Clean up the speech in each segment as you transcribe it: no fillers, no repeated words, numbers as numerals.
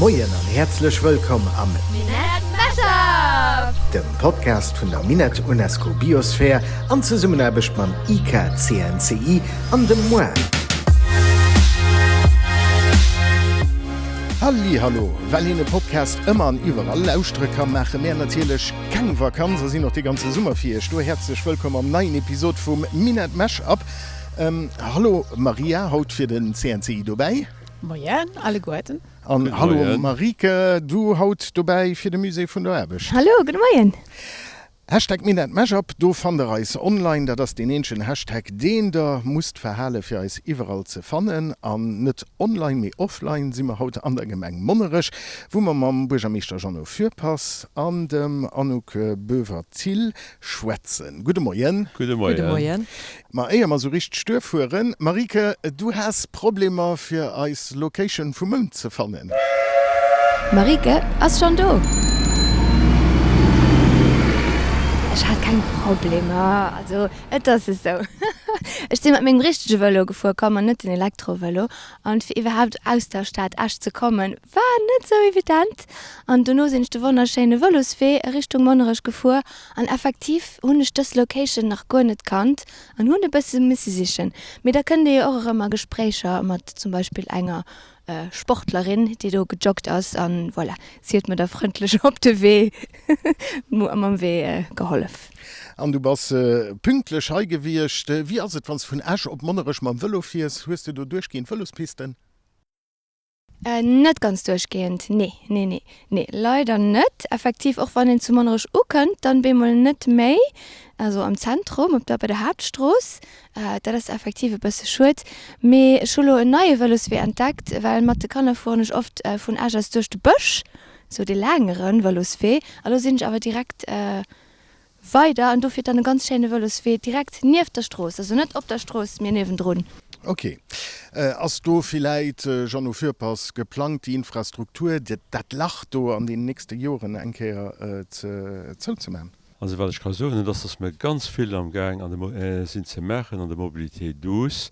Moien an häerzlech wëllkomm am Minett Mashup! Dem Podcast vun der Minett UNESCO Biosphere an Zesummenaarbecht mam IKCNCI an dem moi. Halli hallo! Well een e Podcast ëmmer an iwwerall lauschtere kann, maache mär natierlech keng Vakanz a sinn och de ganze Summer fir iech do. Häerzlech wëllkomm am neien Episod vum Minett Mashup. Hallo Maria, haut fir den CNCI dobäi. Moien alleguerten. An hallo Marieke, du haut dobäi fir de Musée vun der Aarbecht. Hallo, gudde Moien. Hashtag MinetMashup, do fannt der eis online. Dat ass deen eenzegen Hashtag, deen der musst verhale fir eis iwwerall ze fannen. An net online, mee offline si mer haut an der Gemeng Monnerech, wou mer mam Buergermeeschter Jeannot Fürpass an dem Anouk Boever-Thill schwätzen. Gudde Moien. Gudde Moien. Ma éier mer sou richteg duerfueren, Marieke, du has Problemer fir eis Location vum Mount ze fannen. Marieke ass schonn do! Ech hat keng Problemer, also et ass esou, ech si mat mengem richtege Vëlo gefuer komm an net den Elektrovëlo an fir iwwerhaapt aus der Stad Esch ze kommen war net sou evident an dono sinn ech de wonnerschéine Vëloswee a Richtung Monnerech gefuer An effektiv hunn ech dës Location nach guer net kannt an hunn e bësse misse sichen. Mee da kënnt ee jo och erëm a Gespréicher mat zum Beispill enger Sportlerin, déi do gejoggt ass an voilà, si huet mer da frëndlech op de Wee mam Wee gehollef. An du bass pünktlech hei gewiescht. Wéi ass et, wann s de vun Esch op Monnerech mam Vëlo fiers? Hues de do duerchgehend Vëlospisten? Net ganz duerchgehend, nee, nee, nee, nee, leider net. Effektiv, och wann een zu Monnerech ukënnt, dann bemol net méi, also am Zentrum, op der, bei der Haaptstrooss. Dat ass effektiv e bësse schued. Mee ech hu lo en neie Vëloswee entdeckt, well mat de Kanner fueren ech oft vun Esch aus duerch de Bësch, sou dee laangere Vëloswee. A lo sinn ech awer direkt Weider an do fiert dann e ganz schéine Vëloswee direkt nieft der Strooss, also net op der Strooss, mee niewendrun. Ok. Ass do villäit, Jeannot Fürpass, geplangt déi Infrastruktur, dat Lach do an den nächste Joren eng Kéier zouzemaachen? Also wat ech ka soen, dat ass, datt mer ganz vill am Gaang sinn ze maachen an der Mobilité douce.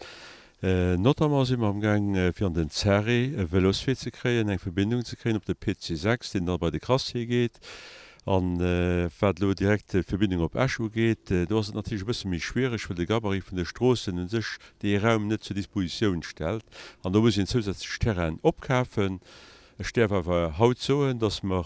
Notamment si mer am Gaang fir an den Zerri e Vëloswee ze kréien, eng Verbindung ze kréien op de PC 6, deen da bei de Crassier geet. An wat elo direkt d'Verbindung op Esch ugeet, do ass et natierlech e bësse méi schwiereg, well de Gabarit vun de Stroossen u sech dee Raum net zur Dispositioun stellt. An do muss een zousätzlech Terrainen opkafen. Ech däerf awer haut soen, dass mer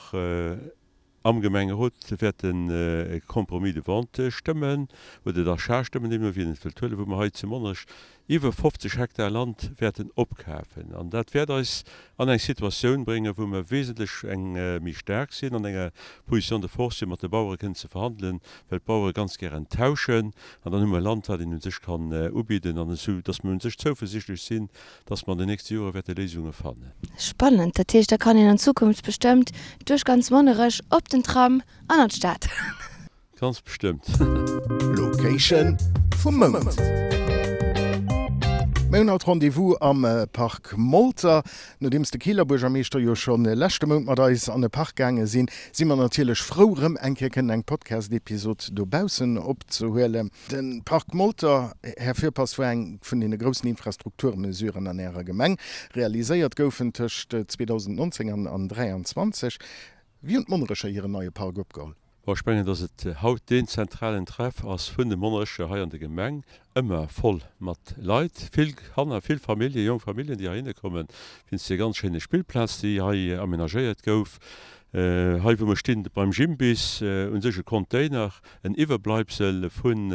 am Gemengerot wäerten e Compromis de vente stëmmen, oder d'achat stëmmen, deemno wien et wëllt huelen, wou mer hei zu Monnerech iwwer 50 Hektar Land wäerten opkafen. An dat wäert eis an eng Situatioun bréngen, wou mer wesentlech eng méi staark sinn, an enger Position de force sinn, mat de Bauere kënnen ze verhandelen, well d'Bauere ganz gären tauschen. An dann hu mer Land, wat een u sech kann ubidden, an esou datt mer u sech zouversichtlech sinn, dass mer an den nächste Jore wäerte Léisunge fannen. Spannend, dat heescht da kann een an Zukunft bestëmmt duerch ganz Monnerech op den Tram an an d'Stad. Ganz bestëmmt. Location vum Mount. Mir hunn haut Rendez-vous am Park Molter. Nodeems de Keeler Buergermeeschter jo scho leschte Mount mat eis an e Park gaange sinn, si mer natierlech frou rëm eng Kéier kënnen eng Podcast-Episod dobaussen opzehuelen. De Park Molter, Här Fürpass, war eng vun deene groussen Infrastrukturmesuren an Ärer Gemeng. Realiséiert gouf en tëscht 2019 an 2023. Wéi hunn d'Monnerecher hiren neie Park opgeholl? Bon, ech mengen, dass et haut deen zentralen Treff ass vun de Monnerecher hei an der Gemeng. Ëmmer voll mat Leit, vill Kanner, vill Familljen, jonk Familljen, déi heihinne kommen, wéinst där ganz schéine Spillplaz, déi hei amenagéiert gouf. Hei wou mer stinn, beim Gymbiss, u sech e Container, en Iwwerbleibsel vun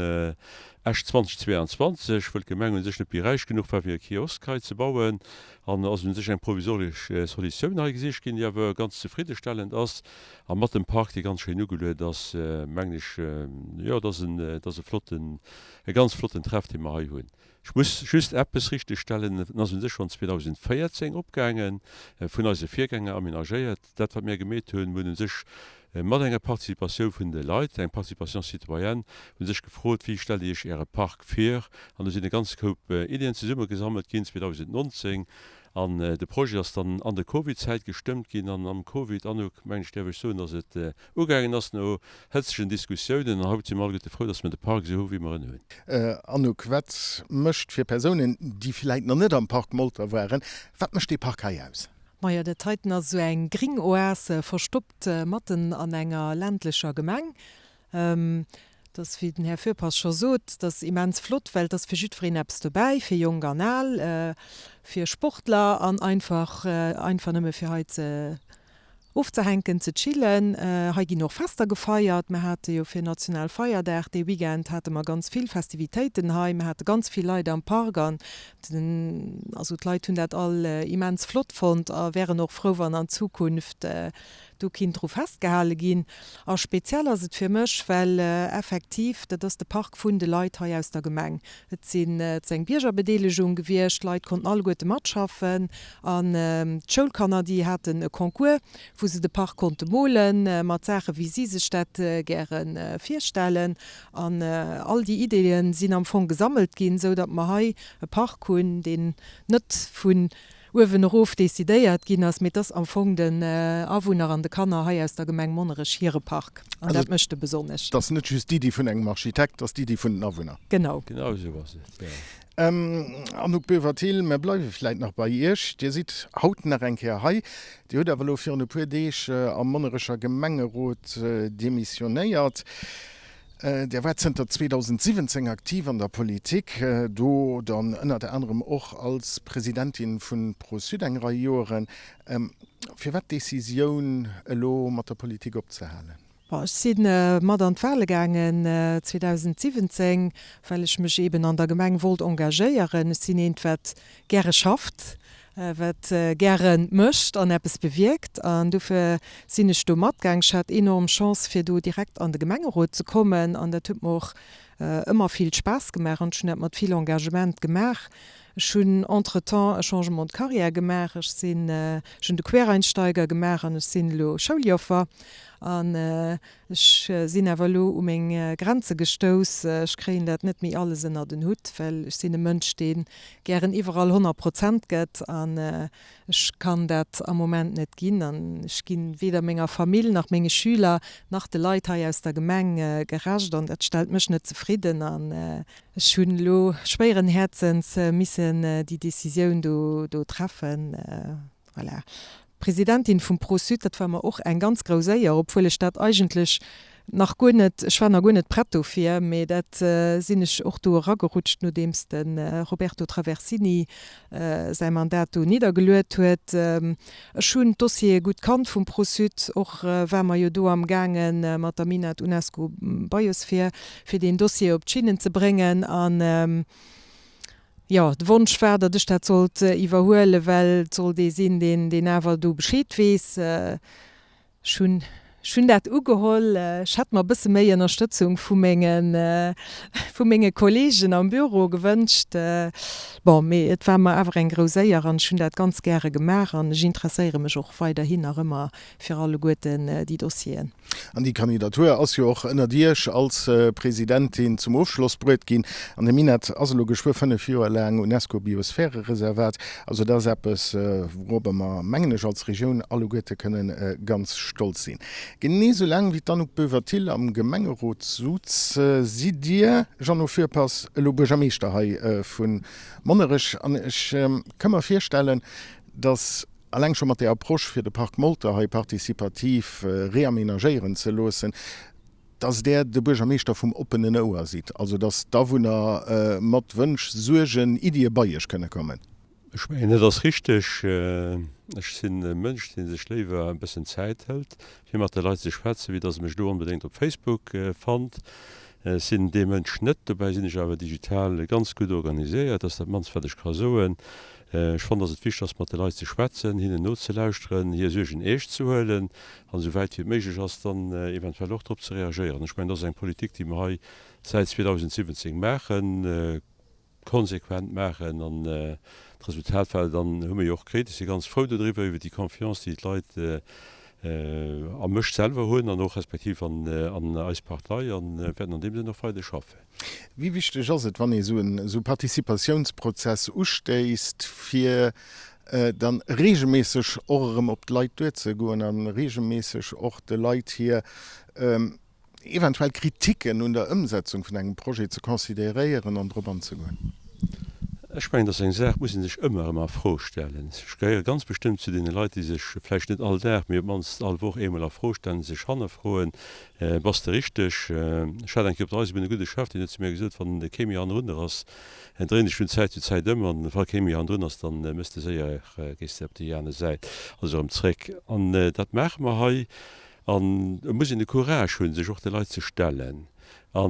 Esch 2022, wëll d'Gemeng u sech net méi räich genuch war fir e Kiosk hei ze bauen, an ass u sech eng provisoresch Solutioun hei gesicht ginn, déi awer ganz zefriddestellend ass, a mat dem Park, dee ganz schéin ugeluet ass, mengen ech, jo, et ass en, et ass e flotten, e ganz flotten Treff, dee mer hei hunn. Ech muss just eppes richtegstellen, En ass u sech schonn 2014 opgaangen, vun eise Virgänger amenagéiert. Dat, wat mir gemeet hunn, mir hunn u sech mat enger Participatioun vun de Leit, eng Participation citoyenne, hu sech gefrot, Wéi stellt Dir Iech Äre Park vir? An do sinn e ganze Koup Iddien zesummegesammelt ginn 2019. An de Projet ass dann an der Covid-Zäit gestëmmt ginn. An am Covid, Anouk, mengen ech, däerf ech soen, datt et ugaangen ass no hëtzegen Diskussiounen. An haut si mer alleguerte frou, datt mer de Park esou hu wéi mer en hunn. Anouk, wat mécht fir Persounen, déi villäit nach net am Park Molter waren, wat mécht dee Park hei aus? Majo, dat heiten ass esou eng gring Oase, verstoppt matten an enger ländlecher Gemeng. Dat ass, wéi den Här Fürpass scho sot, dat ass immens flott, well et ass fir jiddwereen eppes dobäi, fir Jonk an Al, fir Sportler an einfach, einfach nëmme fir hei ze ofzehänken, ze chillen. Hei ginn och Fester gefeiert. Mer hate jo fir Nationalfeierdag dee Weekend hate mer ganz vill Festivitéiten hei. Mer hate ganz vill Leit am Park an den, also d'Leit hunn dat all immens flott fonnt a wären och frou, wann an Zukunft do kinnt dru festgehale ginn. A speziell ass et fir mech, well effektiv, dat ass de Park vun de Leit hei aus der Gemeng. Et sinn, et ass eng Biergerbedeelegung gewiescht, d'Leit konnten alleguerte matschaffen an d'Schoulkanner, déi haten e Concours, wou se de Park konnte mole mat Saache wéi si sech dat gäre virstellen. An all déi Ideeë sinn am Fong gesammelt ginn, esou datt mer hei e Park hunn, deen net vun uewen erof decidéiert ginn ass, mee et ass am Fong den Awunner an de Kanner hei aus der Gemeng Monnerech hire Park an dat mécht e besonnesch. Et ass net just d'Iddi vun engem Architekt, et ass d'Iddi vun den Awunner. Genau. Genau esou ass et, jo. Anouk Boever-Thill, mir bleiwe vläit nach bei Iech. Dir sidd haut nach eng Kéier hei. Dir hutt awer elo virun e puer Deeg am Monnerecher Gemengerot demissionéiert. Där waart zënter 2017 aktiv an der Politik, do dann ënnert anerem och als Presidentin vun Pro-Sud eng Rei Joeren. Firwat d'Decisioun elo mat der Politik opzehalen? Bon, ech si mat an d'Wale gaangen 2017, well ech mech eeben an der Gemeng wollt engagéieren. Ech sinn eent, wat gäre schafft, wat gäre mécht an eppes bewierkt an dofir sinn ech do matgaang. Ech hat enorm Chance fir do direkt an de Gemengerot ze kommen an dat huet mer och ëmmer vill Spaass gemaach an ech hunn dat mat vill Engagement gemaach. Ech hunn entretemps e Changement de carrière gemaach, ech sinn, ech hunn de Quereinsteiger gemaach an ech sinn elo Schouljoffer an Ech sinn awer elo u meng Grenze gestouss. Ech kréien dat net méi alles ënnert en Hutt, well ech sinn e Mënsch, dee gären iwwerall 100 Prozent gëtt an ech kann dat am Moment net ginn. An ech gi weder menger Famill nach menge Schüler nach de Leit hei aus der Gemeng gerecht an dat stellt mech net zefridden. An ech hunn elo schwéieren Häerzens missen déi Decisioun do treffen. Voilà. Presidentin vum Pro-Sud, dat war mer och eng ganz grouss Éier, obwuel ech dat eigentlech nach guer net, ech war nach guer net prett dofir, mee dat sinn ech och do eragerutscht, nodeems de Roberto Traversini säi Mandat do niddergeluet huet. Ech hunn d'Dossiere gutt kannt vum Pro-Sud, och war mer jo do amgaange mat der Minett UNESCO Biosphere, fir deen Dossier op d'Schinnen ze bréngen an, Jo, de Wonsch war, datt ech dat sollt iwwerhuelen, well et sollt ee sinn, deen, deen awer do Bescheed weess. Ech hunn, ech hunn dat ugeholl. Ech hätt mer e bësse méi Ënnerstëtzung vu mengen, vu menge Kolleegen am Büro gewënscht. Bon, mee et war mer awer eng grouss Éier an ech hunn dat ganz gäre gemaach an ech interesséiere mech och weiderhin nach ëmmer fir alleguerten déi Dossieren. An déi Kandidatur ass jo och ënnert Iech als Presidentin zum Ofschloss bruet ginn. An de Minett ass elo geschwë 5 Joer laang UNESCO-Biosphärereservat. Also dat ass eppes, wourobber mer, mengen ech, als Regioun alleguerte kënne ganz stolz sinn. Genee sou laang wéi d'Anouk Boever-Thill am Gemengerot sutz, sidd Dir, Jeannot Fürpass, elo Buergermeeschter hei vu Monnerech. An ech ka mer virstellen, datt Alleng scho mat där Approche, fir de Parc Molter hei participativ reamenagéieren ze loossen, dass Der de Buergermeeschter vum oppenen Ouer sidd, also dass d'Awunner mat Wënsch, Suergen, Iddie bei Iech kënne kommen. Ech mengen, dat ass richteg. Ech sinn e Mënsch, dee sech léiwer e bëssen Zäit hëlt, fir mat de Leit ze schwätzen, wéi dass e mech elo onbedéngt op Facebook fannt. Ech sinn dee Mënsch net. Dobäi sinn ech awer digital ganz gutt organiséiert. Dat ass dat mannst, wat ech ka soen. Ech fannen, dass et wichteg ass, mat de Leit ze schwätzen, hinnen nozelauschteren, hir Suergen eescht ze huelen an esou wäit wéi et méiglech ass, dann eventuell och drop ze reagéieren. Ech mengen, dat ass eng Politik, déi mer hei säit 2017 maachen, konsequent maachen an d'Resultat war dann, hu mir jo och kritt. Ech si ganz frou dodriwwer, iwwer déi Confiance, déi d'Leit a mech selwer hunn an och respektiv an eis Partei an wäerten an deem Sënn och weider schaffen. Wéi wichteg ass et, wann ee esou en esou Participatiounsprozess ustéisst, fir dann regelméisseg och erëm op d'Leit duerzegoen a regelméisseg och de Leit hir eventuell Kritiken un der Ëmsetzung vun engem Projet ze consideréieren an drop anzegoen? Ech mengen, dat ass eng Saach, muss ee sech ëmmer erëm a Fro stellen. Ech gehéiere ganz bestëmmt zu deene Leit, déi sech vläicht net all Dag, mee op d'mannst all Woch eemol a Fro stellen, sech hannerfroen, Bass de richteg? Ech hat eng Kéier op der Eisebunn e gudde Chef, deen huet zu mir gesot, Wann kee méi hannendrun ass, dréin dech vun Zäit zu Zäit ëm, an wa kee méi hannendrun ass, dann mëss de séier, gees de op déi aner Säit, also erëm zréck. An dat maache mer hei. An et muss een de Courage hunn, sech och de Leit ze stellen. A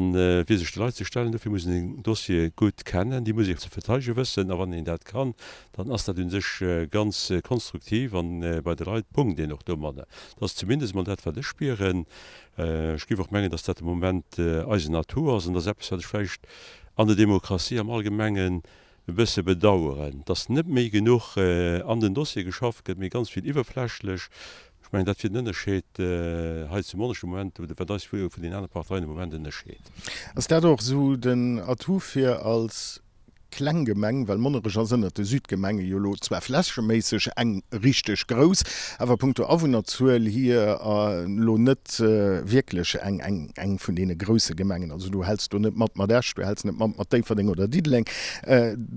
fir sech de Leit ze stellen, dofir muss een seng Dossiere gutt kennen, déi muss ee ze verteidege wëssen. A wann een dat kann, dann ass dat u sech ganz konstruktiv a bei de Leit punkt een och domadder. Dat ass zumindest emol dat, wat ech spieren. Ech géif och mengen, datt dat de Moment eisen Atout ass an dat ass eppes, wat ech vläicht an der Demokratie am Allgemengen e bësse bedaueren, dass net méi genuch an den Dossier geschafft gëtt, mee ganz vill iwwerflächlech. Ech mengen, dat wier den Ënnerscheed hei zu Monnerech de Moment, oder wat eis vun den anere Parteien de Moment ënnerscheet. Ass dat och esou den Atout fir als kleng Gemeng, well Monnerech ass ënnert de Südgemenge jo elo zwar flächeméisseg eng richteg grouss, awer punkto Awunnerzuel hier elo net wierklech eng vun deene grousse Gemengen. Also du häls do net mat mat Esch, du häls net mat mat Déifferdeng oder Diddeleng.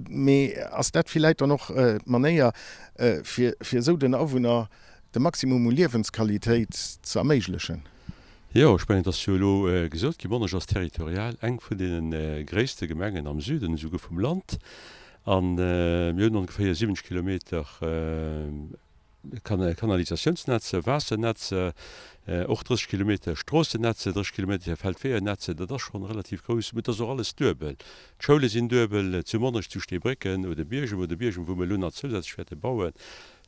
Mee ass dat villäit dann och d'Manéier, fir esou den Awunner de Maximum u Liewensqualitéit ze erméiglechen? Jo, ech mengen, et ass jo elo gesot ginn, Monnerech ass territorial eng vun deene gréisste Gemengen am Süden esouguer vum Land. A mir hunn ongeféier 70 Kilometer Kanalisatiounsnetzer, Waassernetzer, och 30 Kilometer Stroossennetzer, 30 Kilometer Feldweeënetzer. Dat ass schonn relativ grouss. Mä et ass och alles duebel. D'Schoule sinn duebel, zu Monnerech, zu Steebrécken oder Biergem oder Biergem, wou mir elo nach zousätzlech wäerte bauen.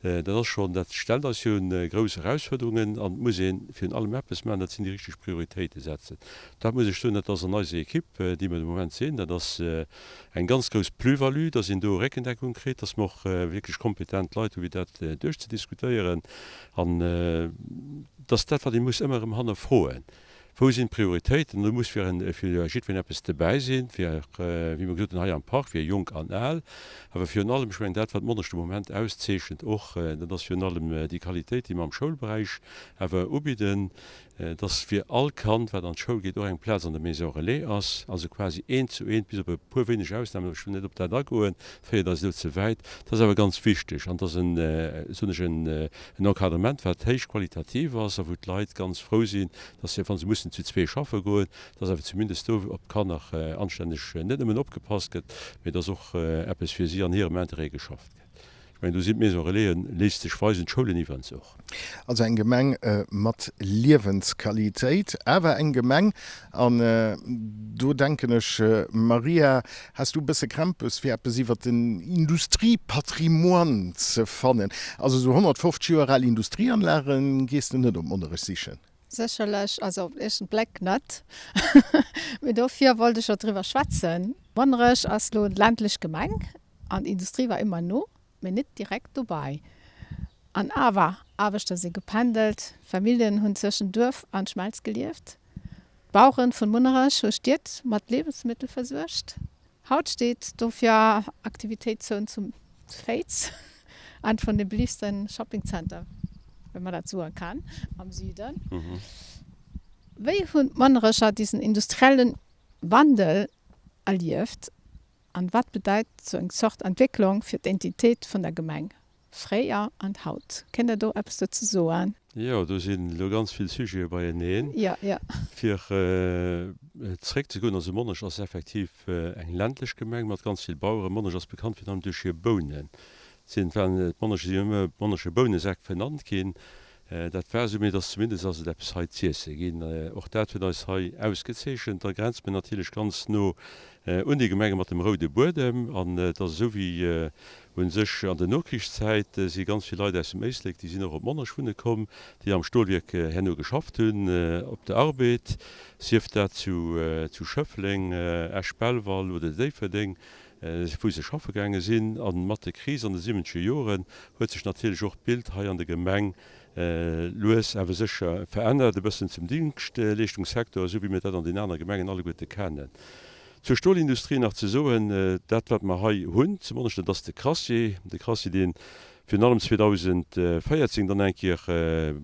Dat ass schonn, dat stellt eis virun grouss Erausfuerderungen an et muss ee virun allem eppes maachen, dat sinn déi richteg Prioritéite setzen. Dat muss ech soen, dat ass an eiser Equipe, déi mer de Moment sinn, dat ass eng ganz grouss Plus-value, dass een do Réckendeckung kritt, dass mer och wierklech kompetent Leit hu fir dat duerchzediskutéieren an dass dat, wat ee muss ëmmer erëm hannerfroen, Wou sinn d'Prioritéiten? Do muss fir jiddwereen eppes dobäi sinn, fir, wéi mer gesot hunn, hei am Park, fir Jonk an Al. Awer virun allem, ech mengen, dat, wat Monnerech de Moment auszeechent och, dat ass virun allem déi Qualitéit, déi mer am Schoulberäich awer ubidden, dass fir all Kand, wat an d'Schoul geet, och eng Plaz an der Maison relais ass, also quasi eent zu eent, bis op e puer wéineg Ausnamen, awer ech wëll net op dat agoen, féiert eis elo ze wäit. Dat ass awer ganz wichteg an dat ass en, soen ech, en En Encadrement, wat héich qualitativ ass a wou d'Leit ganz frou sinn, dass se, wa se mussen zu zwee schaffe goen, dass awer zumindest do op d'Kanner anstänneg net nëmmen opgepasst gëtt, mee dass och eppes fir si an hirem Interêt geschafft gëtt. Ech mengen, do sinn d'Maisons Relaisen, léisst sech weisen, d'Schoulen iwwerens och. Also eng Gemeng mat Liewensqualitéit, awer eng Gemeng, an do denken ech, Maria, Has du e bësse Krämpes fir eppes iwwert den Industriepatrimoine ze fannen? Also esou 150 Joer al Industrieanlagen gees de net op Monnerech sichen? Sécherlech, also op den éischten Bléck net. Mee dofir wollt ech jo driwwer schwätzen. Monnerech ass lo en ländlech Gemeng an d'Industrie war ëmmer no, mee net direkt dobei. An awer, Aarbechter si gependelt, Familljen hunn zwëschen Duerf an Schmelz gelieft. D'Baueren vun Munnerech hu Stied mat Liewensmëttel versuergt. Haut steet dofir Aktivitéitszon zu Féiz, eent vun de beliefsten Shoppingcenter, wenn man dat soen kann, am Süden. Wéi hunn d'Monnerecher diesen industriellen Wandel erlieft an wat bedeit sou eng Zort Entwécklung fir d'Identitéit vun der Gemeng? Fréier an haut. Kéint Der do eppes dozou soen? Jo, do sinn elo ganz vill Sujete beieneen. Jo, jo. Fir zréckzegoen, also Monnerech ass effektiv eng ländlech Gemeng mat ganz vill Baueren. Monnerech ass bekannt virun allem duerch hir Bounen. Sinn, waren d'Monnerecher sinn ëmmer Monnerecher Bounesäck vernannt ginn. Dat war esou, mee et ass zumindest ass et eppes hei z'iesse ginn. Och dat huet eis hei ausgezeechent. Da grenzt mir natierlech ganz no un déi Gemenge mat dem roude Buedem an et ass esou wéi U sech an der Nokrichszäit si ganz vill Leit aus dem Éislek, déi sinn och op Monnerech wunne komm, déi am Stolwierk herno geschafft hunn, op der Arbed, sief dat zu Schëffleng, Esch-Belval oder Déifferdeng, wou se schaffe gaange sinn. A mat der Kris an de siwwenzege Joren huet sech natierlech och d'Bild hei an der Gemeng lues awer sécher verännert, e bëssen zum Dingschtleeschtungssecteur, esou wéi mir dat an den anere Gemengen alleguerte kennen. Zur Stolindustrie nach ze soen, dat wat mer hei hunn, zum Onnescht, dat ass de Crassier, de Crassier dee virun allem 2014 dann eng Kéier.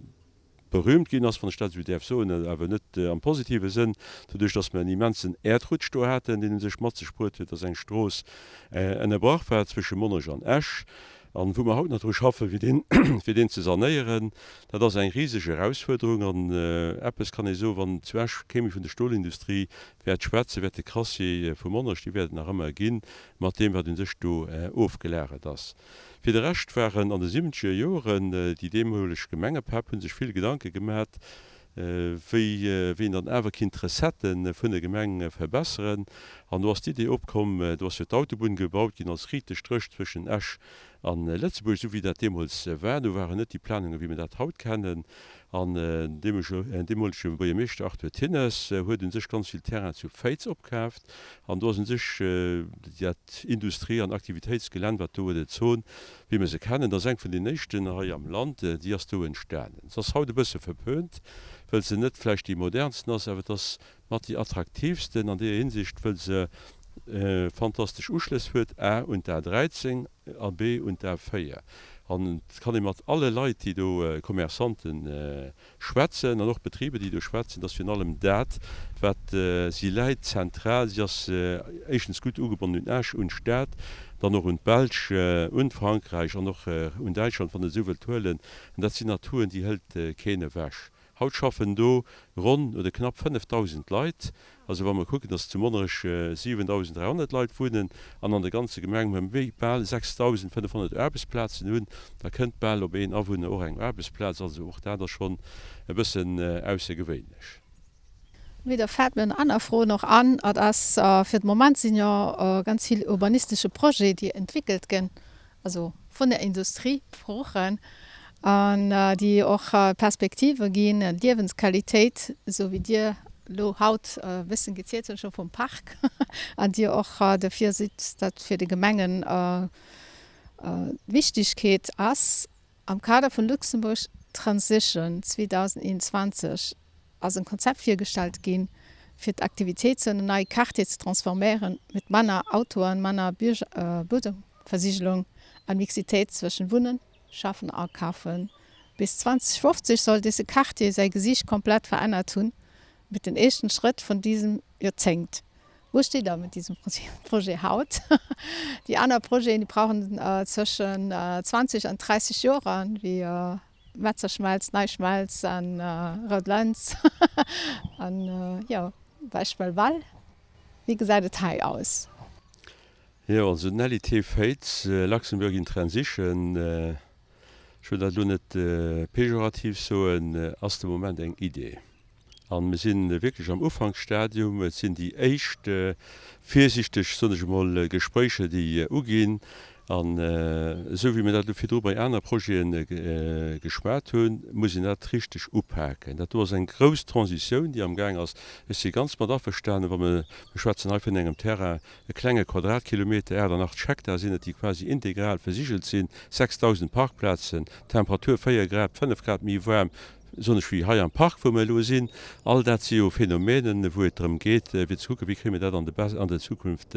berühmt ginn ass, wann ech dat esou däerf soen, awer net am positive Sënn, doduerch datt mer en immensen Äerdrutsch do haten, deen u sech mat sech bruet huet, datt eng Strooss ënnerbrach war zwësche Monnerech an Esch, an wou mer haut nach dru schaffen, fir deen, fir deen ze sanéieren. Dat ass eng riseg Erausfuerderung. An eppes kann ee soen, Wann zu Esch kee méi vun der Stolindustrie wäert schwätzen, wäert de Crassier vu Monnerech, dee wäert et nach ëmmer ginn, mat deem, wat u sech do ofgelagert ass. Fir de Rescht waren an de siwwenzeger Joren déi deemoleg Gemengepäpp hu sech vill Gedanke gemat, wéi wéi een dann awer kinnt d'Recettë vun der Gemeng verbesseren. An do ass d'Idee opkomm, do ass jo d'Autobunn gebaut ginn als riite Stréch zwëschen Esch an Lëtzebuerg, esou wéi dat deemools war. Do waren net déi Planungen, wéi mir dat haut kennen. An deemolege Buergermeeschter Arthur Thinnes huet u sech ganz vill Terrain zu Féiz opkaaft. An do ass u sech dat Industrie an Aktivitéitsgelänn, wat do huet, Zon, wéi mir se kennen, dat ass eng vun den éischten hei am Land, déi ass do entstanen. Se ass haut e bësse verpönt, wëll se net vläicht déi modernsten ass, awer et ass mat déi attraktiivsten an deeër Hinsicht, wëll se fantastesch Uschlëss huet, a un d'A 13 a b un d'A 4. An et kann ee mat alle Leit, déi do, Commerçanten, schwätzen an och Betriber, déi do schwätzen, dass virun allem dat, wat si läit zentral, si ass éischtens gutt ugebonnen un Esch, un d'Stad, dann och un d'Belsch, un Frankräich an och un Däitschland, wann et esou wëllt huelen. An dat sinn Atouen, déi hëlt keen ewech. Haut schaffen do ronn oder knapp 5.000 Leit. Also wa mer kucken, dass zu Monnerech 7.300 Leit wunnen an an der ganzer Gemeng mer méi bal 6.500 Aarbechtsplazen hunn, da kënnt bal op een Awunner och eng Aarbechtsplaz. Also och dat ass schonn e bëssen aussergewéinlech. Mee da fält mir eng aner Fro nach an. Et ass, fir de Moment sinn jo ganz vill urbanistesche Projete, déi entwéckelt ginn, also vun der Industrie brauchen an déi och Perspektive ginn, Liewensqualitéit, esou wéi Dir elo haut e bëssen gezielt hutt scho vum Park, an Dir och dofir sidd, dat fir de Gemengen d'Wichtigkeet ass. Am Kader vun Luxembourg Transition 2021 ass en Konzept virgestallt ginn, fir d'Aktivitéitszone nei Quartier ze transforméieren, mit manner Autoen, manner Buedemversigelung an Mixitéit zwëschen Wunnen, Schaffen a Kafen. Bis 2050 soll desse Quartier säi Gesicht komplett verännert hunn, mit den éischten Schrëtt vun diesem Joerzéngt. Wou steet der mit diesem Projet haut? Déi aner Projeten, déi brauchen zwëschen 20 an 30 Joren, wéi Metzerschmelz, Neischmelz an Rout Lëns an jo Beispill Wal. Wéi gesäit et hei aus? Jo, also den LIT Féiz, Luxembourg in Transition, ech wëll dat elo net pejorativ soen, ass de Moment eng Idee. A mir si wierklech am Ufanksstadium. Et sinn déi éischt, virsichteg soen ech emol, Gespréicher, déi uginn. An esou wéi mir dat elo virdru bei aner Projete geschwat hunn, muss een dat richteg upaken. Dat do ass eng grouss Transitioun, déi amgaang ass. Ech si ganz mat averstanen, wa mir, mir schwätzen hei vun engem Terrain, e klenge Quadratkilometer, 88 Hektar sinn et, déi quasi integral versigelt sinn, 6.000 Parkplazen, Temperatur 4 Grad, 5 Grad méi waarm, soen ech, wéi hei am Park, wou mer elo sinn. All dat si jo Phänomenen, wou et drëm geet, fir ze kucken, wéi kréie mir dat an der Zukunft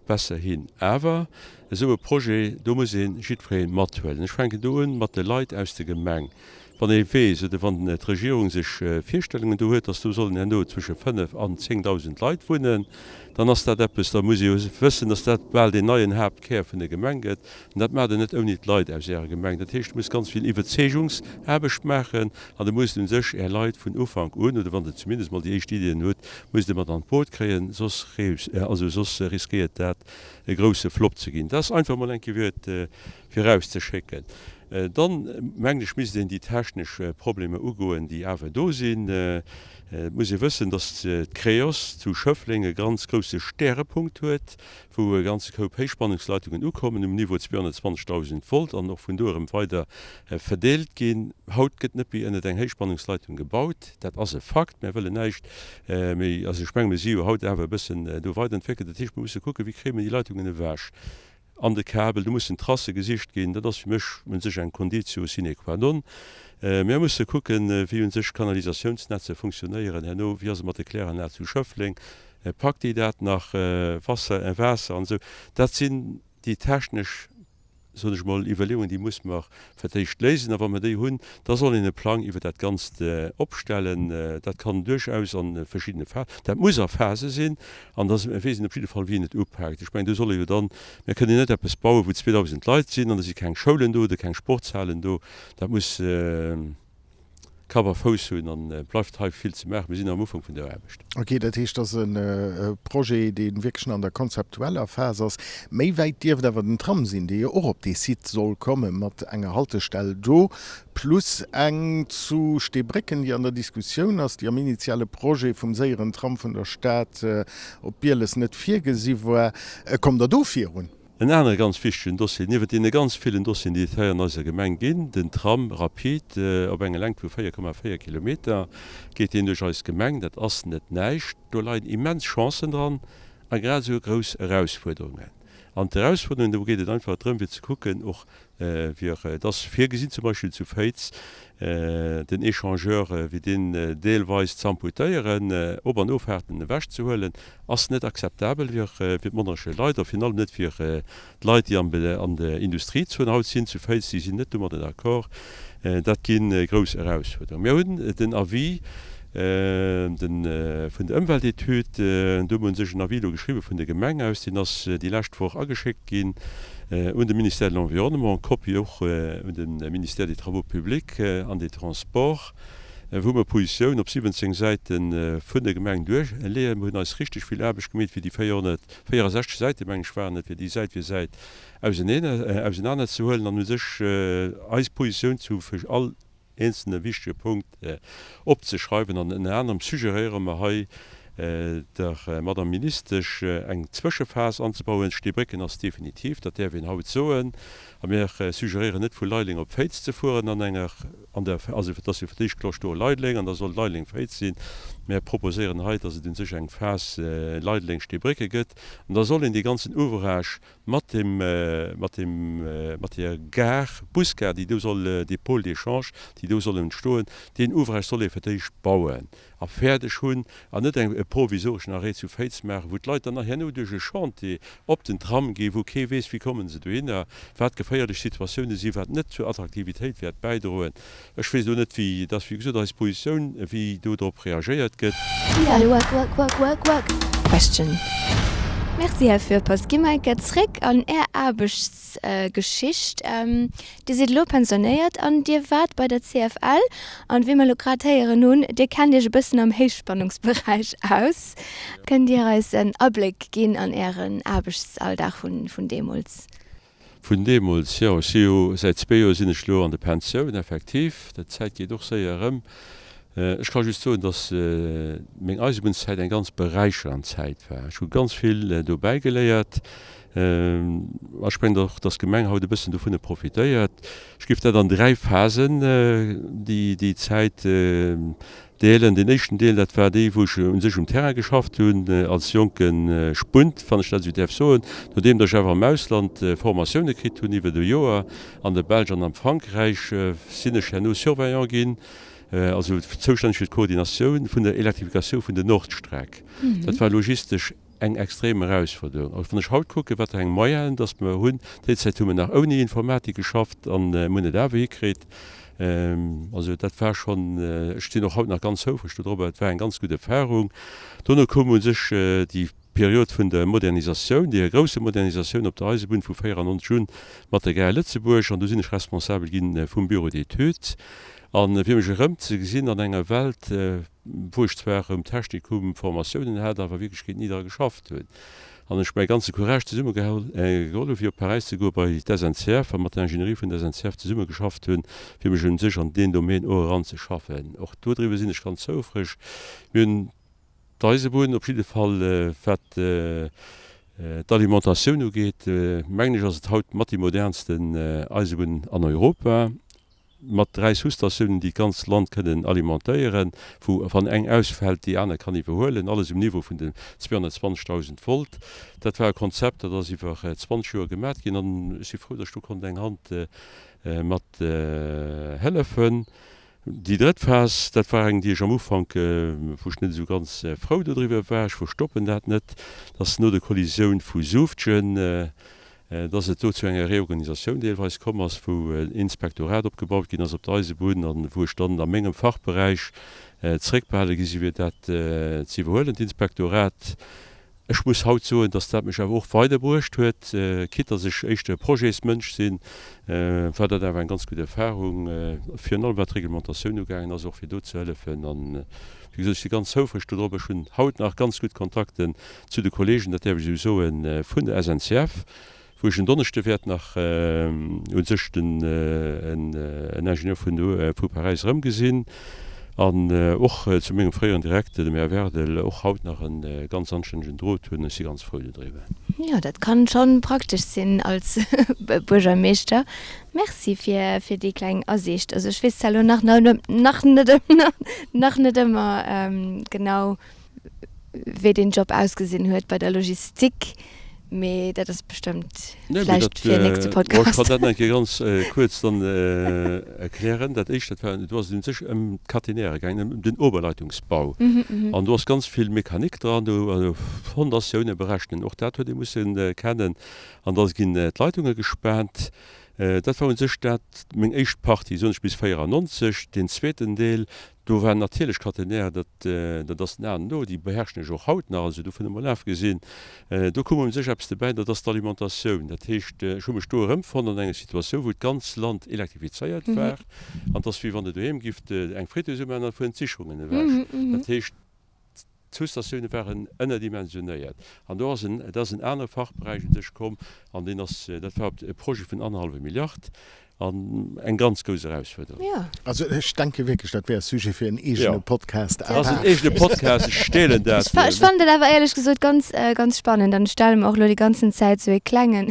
besser hin. Awer esou e Projet, do muss ee jiddweree mathuelen. Ech fänken do un mat de Leit aus der Gemeng. Wann ee weess oder wann d'Regierung sech Virstellungen do huet, dass do sollen herno zwësche 5 an 10.000 Leit wunnen, dann ass dat eppes, da muss ee jo wëssen, dass dat bal deen neien Haaptkär vun der Gemeng gëtt. An dat maacht Der net ouni d'Leit aus Ärer Gemeng. Dat heescht, Der musst ganz vill Iwwerzeegungsaarbecht maachen an Der musst u sech Är Leit vun Ufank un, oder wann Der zumindest mol déi éischt Iddien hutt, musst Der mat an d'Boot kréien, soss, also soss riskéiert dat e grousse Flop ze ginn. Dat ass einfach mol eng Kéier fir et virauszeschécken. Dann, mengen ech, misst een déi technesch Problemer ugoen, déi awer do sinn. Et muss ee wëssen, dass d'Creos zu Schëffleng e ganz grousse Stärepunkt huet, wou e ganze Koup Héichspannungsleitungen ukommen um Niveau 220.000 Volt an och vun do erëm weider verdeelt ginn. Haut gëtt net méi ënnert eng Héichspannungsleitung gebaut, dat ass e Fakt. Mär wëllen näischt méi, also ech menge mir si jo haut awer e bëssen do weiderentwéckelt. Dat heescht, mir musse kucken, wéi kréie mir déi Leitungen ewech. An de Kabel, do mussen Tracë gesicht ginn. Dat ass fir mech un sech eng Conditio sine qua non. Mir musse kucken, wéi un sech d'Kanalisatiounsnetzer funktionéieren herno. Wéi ass et mat de Kläranlag zu Schëffleng? Packt déi dat nach, Wasser, Waasser an esou? Dat sinn déi technesch. Soen ech mol, Iwwerleeungen, déi muss mer fir d'éischt léisen. A wa mer déi hunn, da soll een e Plang iwwer dat Ganzt opstellen. Dat kann duerchaus a verschiddene Phasen, dat muss a Phase sinn, an da weess een op jidde Fall, wien et upaakt. Ech mengen, do solle jo dann, mir kënnen net eppes bauen, wou 2.000 Leit sinn an da si keng Schoulen do oder keng Sportshalen do. Dat muss. Kapp a Fouss hunn an et bleift hei vill ze maachen. Mir sinn am Ufank vun der Aarbecht. Ok, dat heescht, dat ass e Projet, dee wierklech nach an der konzeptueller Phas ass. Méi wäit dierft awer den Tram sinn, dee jo och op dee Site soll komme mat enger Haltestell do, plus eng zu Steebrécken, déi an der Diskussioun ass, déi am initiale Projet vum séieren Tram vun der Stad op Bieles net virgesi war. Kommt Der do virun? En anere ganz wichtegen Dossier, niewent deene ganz villen Dossieren, déi et hei an eiser Gemeng ginn, den Tram rapide op enger Längt vu 4,4 Kilometer geet deen duerch eis Gemeng. Dat ass net näischt. Do leien immens Chancen dran a grad esou grouss Erausfuerderungen. An d'Erausfuerderungen, do geet et einfach drëm, fir ze kucken och, Wier et ass virgesinn, zum Beispill zu Féiz den Echangeur wéi deen deelweis z'amputéieren, Op an Offahrten ewechzehuelen, ass net akzeptabel fir d'Monnerecher Leit a virun allem net fir d'Leit, déi an der Industriezon haut sinn zu Féiz. Déi sinn net domadder d'accord. Dat gi grouss Erausfuerderungen. Mir hunn den Avis vun der Ëmweltetüd, do hu mer u sech en Avis elo geschriwwen vun der Gemeng aus, deen ass déi lescht Woch ageschéckt ginn un de Ministère de l'Environnement, Kopie och un de Ministère des Travaux publics an des Transports, wou mer Positioun op 17 Säite vun der Gemeng duerleeën. Mer hunn eis richteg vill Aarbecht gemeet, fir déi 464 Säite, meng ech waren et, fir déi Säit fir Säit ausenanerzehuelen an u sech eis Positioun zu all eenzelne wichtege Punkt opzeschreiwen an ënner anerem suggeréiere mer hei der Madame Ministesch eng Zwëschephas anzebauen. Steebrécken ass definitiv, dat däerf een haut soen, a mir suggeréieren net vu Leideleng op Féiz ze fueren an enger, an der, also et ass jo fir d'éischt Cloche d'Or Leideleng an da soll Leideleng Féiz sinn. Mir proposéieren hei, dass et u sech eng Phas Leideleng-Steebrécke gëtt an da soll een dee ganzen Ouvrage Mat dem, mat dem, mat der Gare, Busgare, déi do soll, dee Pôle d'échange, déi do soll entstoen, deen Ouvrage soll ee fir d'éischt bauen a fäerdeg hunn an net eng, e provisoreschen Arrêt zu Féiz maachen, wou d'Leit dann nach herno duerch e Chantier op den Tram ginn, wou kee weess, wéi komme se dohinner, wat geféierlech Situatioune sinn, wat net zur Attraktivitéit wäert bäidroen. Ech weess elo net, wéi, dat ass wéi gesot eis Positioun, wéi do drop reagéiert gëtt. Question. Merci, Här Fürpass. Gi mer eng Kéier zréck an Är Aarbechtsgeschicht. Dir sidd elo pensionéiert an Dir waart bei der CFL. An wéi mer elo grad héieren hunn, Dir kennt Iech e bëssen am Héichspannungsberäich aus. Kënnt Dir eis en Abléck ginn an Ären Aarbechtsalldag vun deemools? Vun deemools, jo. Ech si jo, säit zwee Joer sinn ech elo an der Pensioun, effektiv. D'Zäit geet och séier erëm. Ech ka just soen, datt meng Eisebunnszäit eng ganz beräichernd Zäit war. Ech hu ganz vill dobäi geléiert. A ech mengen och, datt d'Gemeng haut e bëssen dovunner profitéiert. Ech géif dat an dräi Phasen, déi Zäit, Deelen. Deen éischten Deel, dat war dee wou ech u sech um Terrain geschafft hunn, als jonke Spunt, wann ech dat esou däerf soen. Nodeem datt ech awer am Ausland Formatioune kritt hunn iwwert e Joer, an der Belsch an am Frankräich, sinn ech herno Surveillant ginn, also zoustänneg fir d'Koordinatioun vun der Elektrifikatioun vun der Nordstreck. Dat war logistesch Eng extrem Erausfuerderung. Also wann ech haut kucken, wat fir eng Moyenen dass mer hunn, déi Zäit hu mer nach ouni Informatik geschafft an mir hunn et awer hikritt. Also dat war schonn, ech sinn och haut nach ganz houfreg dodrobber, et war eng ganz gutt Erfahrung. Dono koum u sech déi Period vun der Modernisatioun, deeër grousser Modernisatioun op der Eisebunn vu 94 un mat der Gare Lëtzebuerg an do sinn ech responsabel gi vum Bureau d'études. An fir mech erëmzegesinn an enger Welt, wou ech zwar um Technikum Formatiounen hat, awer a Wierklechkeet ni dra geschafft hunn, an ech mäi ganze Courage zesummegeholl hu fir op Paräis ze goe bei d'SNCF a mat der Ingénierie vun der SNCF zesummegeschafft hunn, fir mech un sech an deen Domaine och eranzeschaffen. Och dodriwwer sinn ech ganz houfreg. Mir hunn d'Eisebunn op jidde Fall, wat d'Alimentatioun ugeet, mengen ech, ass et haut mat déi modernsten Eisebunn an Europa. mat 3 Sous-Statiounen, déi d'ganzt Land kënnen alimentéieren, wou, wann eng ausfält, déi aner kann iwwerhuelen, alles um Niveau vun den 220.000 Volt. Dat war e Konzept, dat ass iwwer 20 Joer gemat ginn an ech si frou, datt ech do konnt eng Hand mat hëllefen. Déi drëtt Phas, dat war eng, déi ech am Ufank, wou ech net esou ganz frou dodriwwer war, ech verstoppen dat net, dat ass no der Kollisioun vu Suuftgen. Dass et do zu enger Reorganisatioun deelweis komm ass, wou en Inspektorat opgebaut ginn ass op der Eisebunn an wou ech dann a mengem Fachberäich zréckbehale gi si fir dat ze iwwerhuelen, d'Inspektorat. Ech muss haut soen, dass dat mech awer och weiderbruecht huet. Quitte dass ech éischter e Projetsmënsch sinn, war dat awer eng ganz gutt Erfahrung, virun allem wat d'Reglementatioun ugaangen ass, och fir do ze hëllefen. An, wéi gesot, ech si ganz houfreg dodrop. Ech hunn haut nach ganz gutt Kontakten Zu de Kollegen, dat däerf ech esou soen, vun der SNCF, wou ech en Donneschde wäert nach u sech den en Ingenieur vun do vu Paräis erëmgesinn an och zu mengem fréieren Direkter, dem Här Werdel, och haut nach e ganz anstännegen Drot hunn. Ech si ganz frou dodriwwer. Jo, dat kann schonn praktesch sinn als Buergermeeschter. Merci fir fir déi kleng Asiicht. Also ech weess zwar elo nach nach net nach net ëmmer genau, wéi deen Job ausgesinn huet bei der Logistik, mee dat ass bestëmmt vläicht fir en nächste Podcast. Ech kann dat nach eng Kéier ganz kuerz dann erklären. Dat éischt, dat war, do ass et un sech ëm d'Caténaire gaangen, ëm den Oberleitungsbau. An do ass ganz vill Mechanik dran, do Fondatioune berechnen, och dat huet ee musse kennen. An da ginn d'Leitunge gespaant. Dat war un sech dat meng éischt Partie, soen ech, bis 94. Deen zweeten Deel, Do waren natierlech Caténaires, dat, dat ass den Aen no, déi beherrschen ech och haut nach, also dovun emol afgesinn. Do koum u sech eppes dobäi, dat ass d'Alimentatioun. Dat heescht, ech hu mech do erëmfonnt an enger Situatioun, wou d'ganz Land elektrifizéiert war an et ass wéi wann de doheem giff eng Friteuse umaachen an da fueren d'Sicherungen ewech. Dat heescht, D'Sous-Statioune waren ënnerdimensionéiert an do ass en, et ass en anere Fachberäich un sech komm an deen ass, dat war e Projet vun annerhallwe Milliard an eng ganz grouss Erausfuerderung. Also ech denke wierklech, dat wär e Sujet fir en eegene Podcast à part. Dat ass en eegene Podcast, ech steelen dat. Ech fannen dat awer éierlech gesot ganz, ganz spannend an ech stelle mer och elo déi ganzen Zäit esou e klengen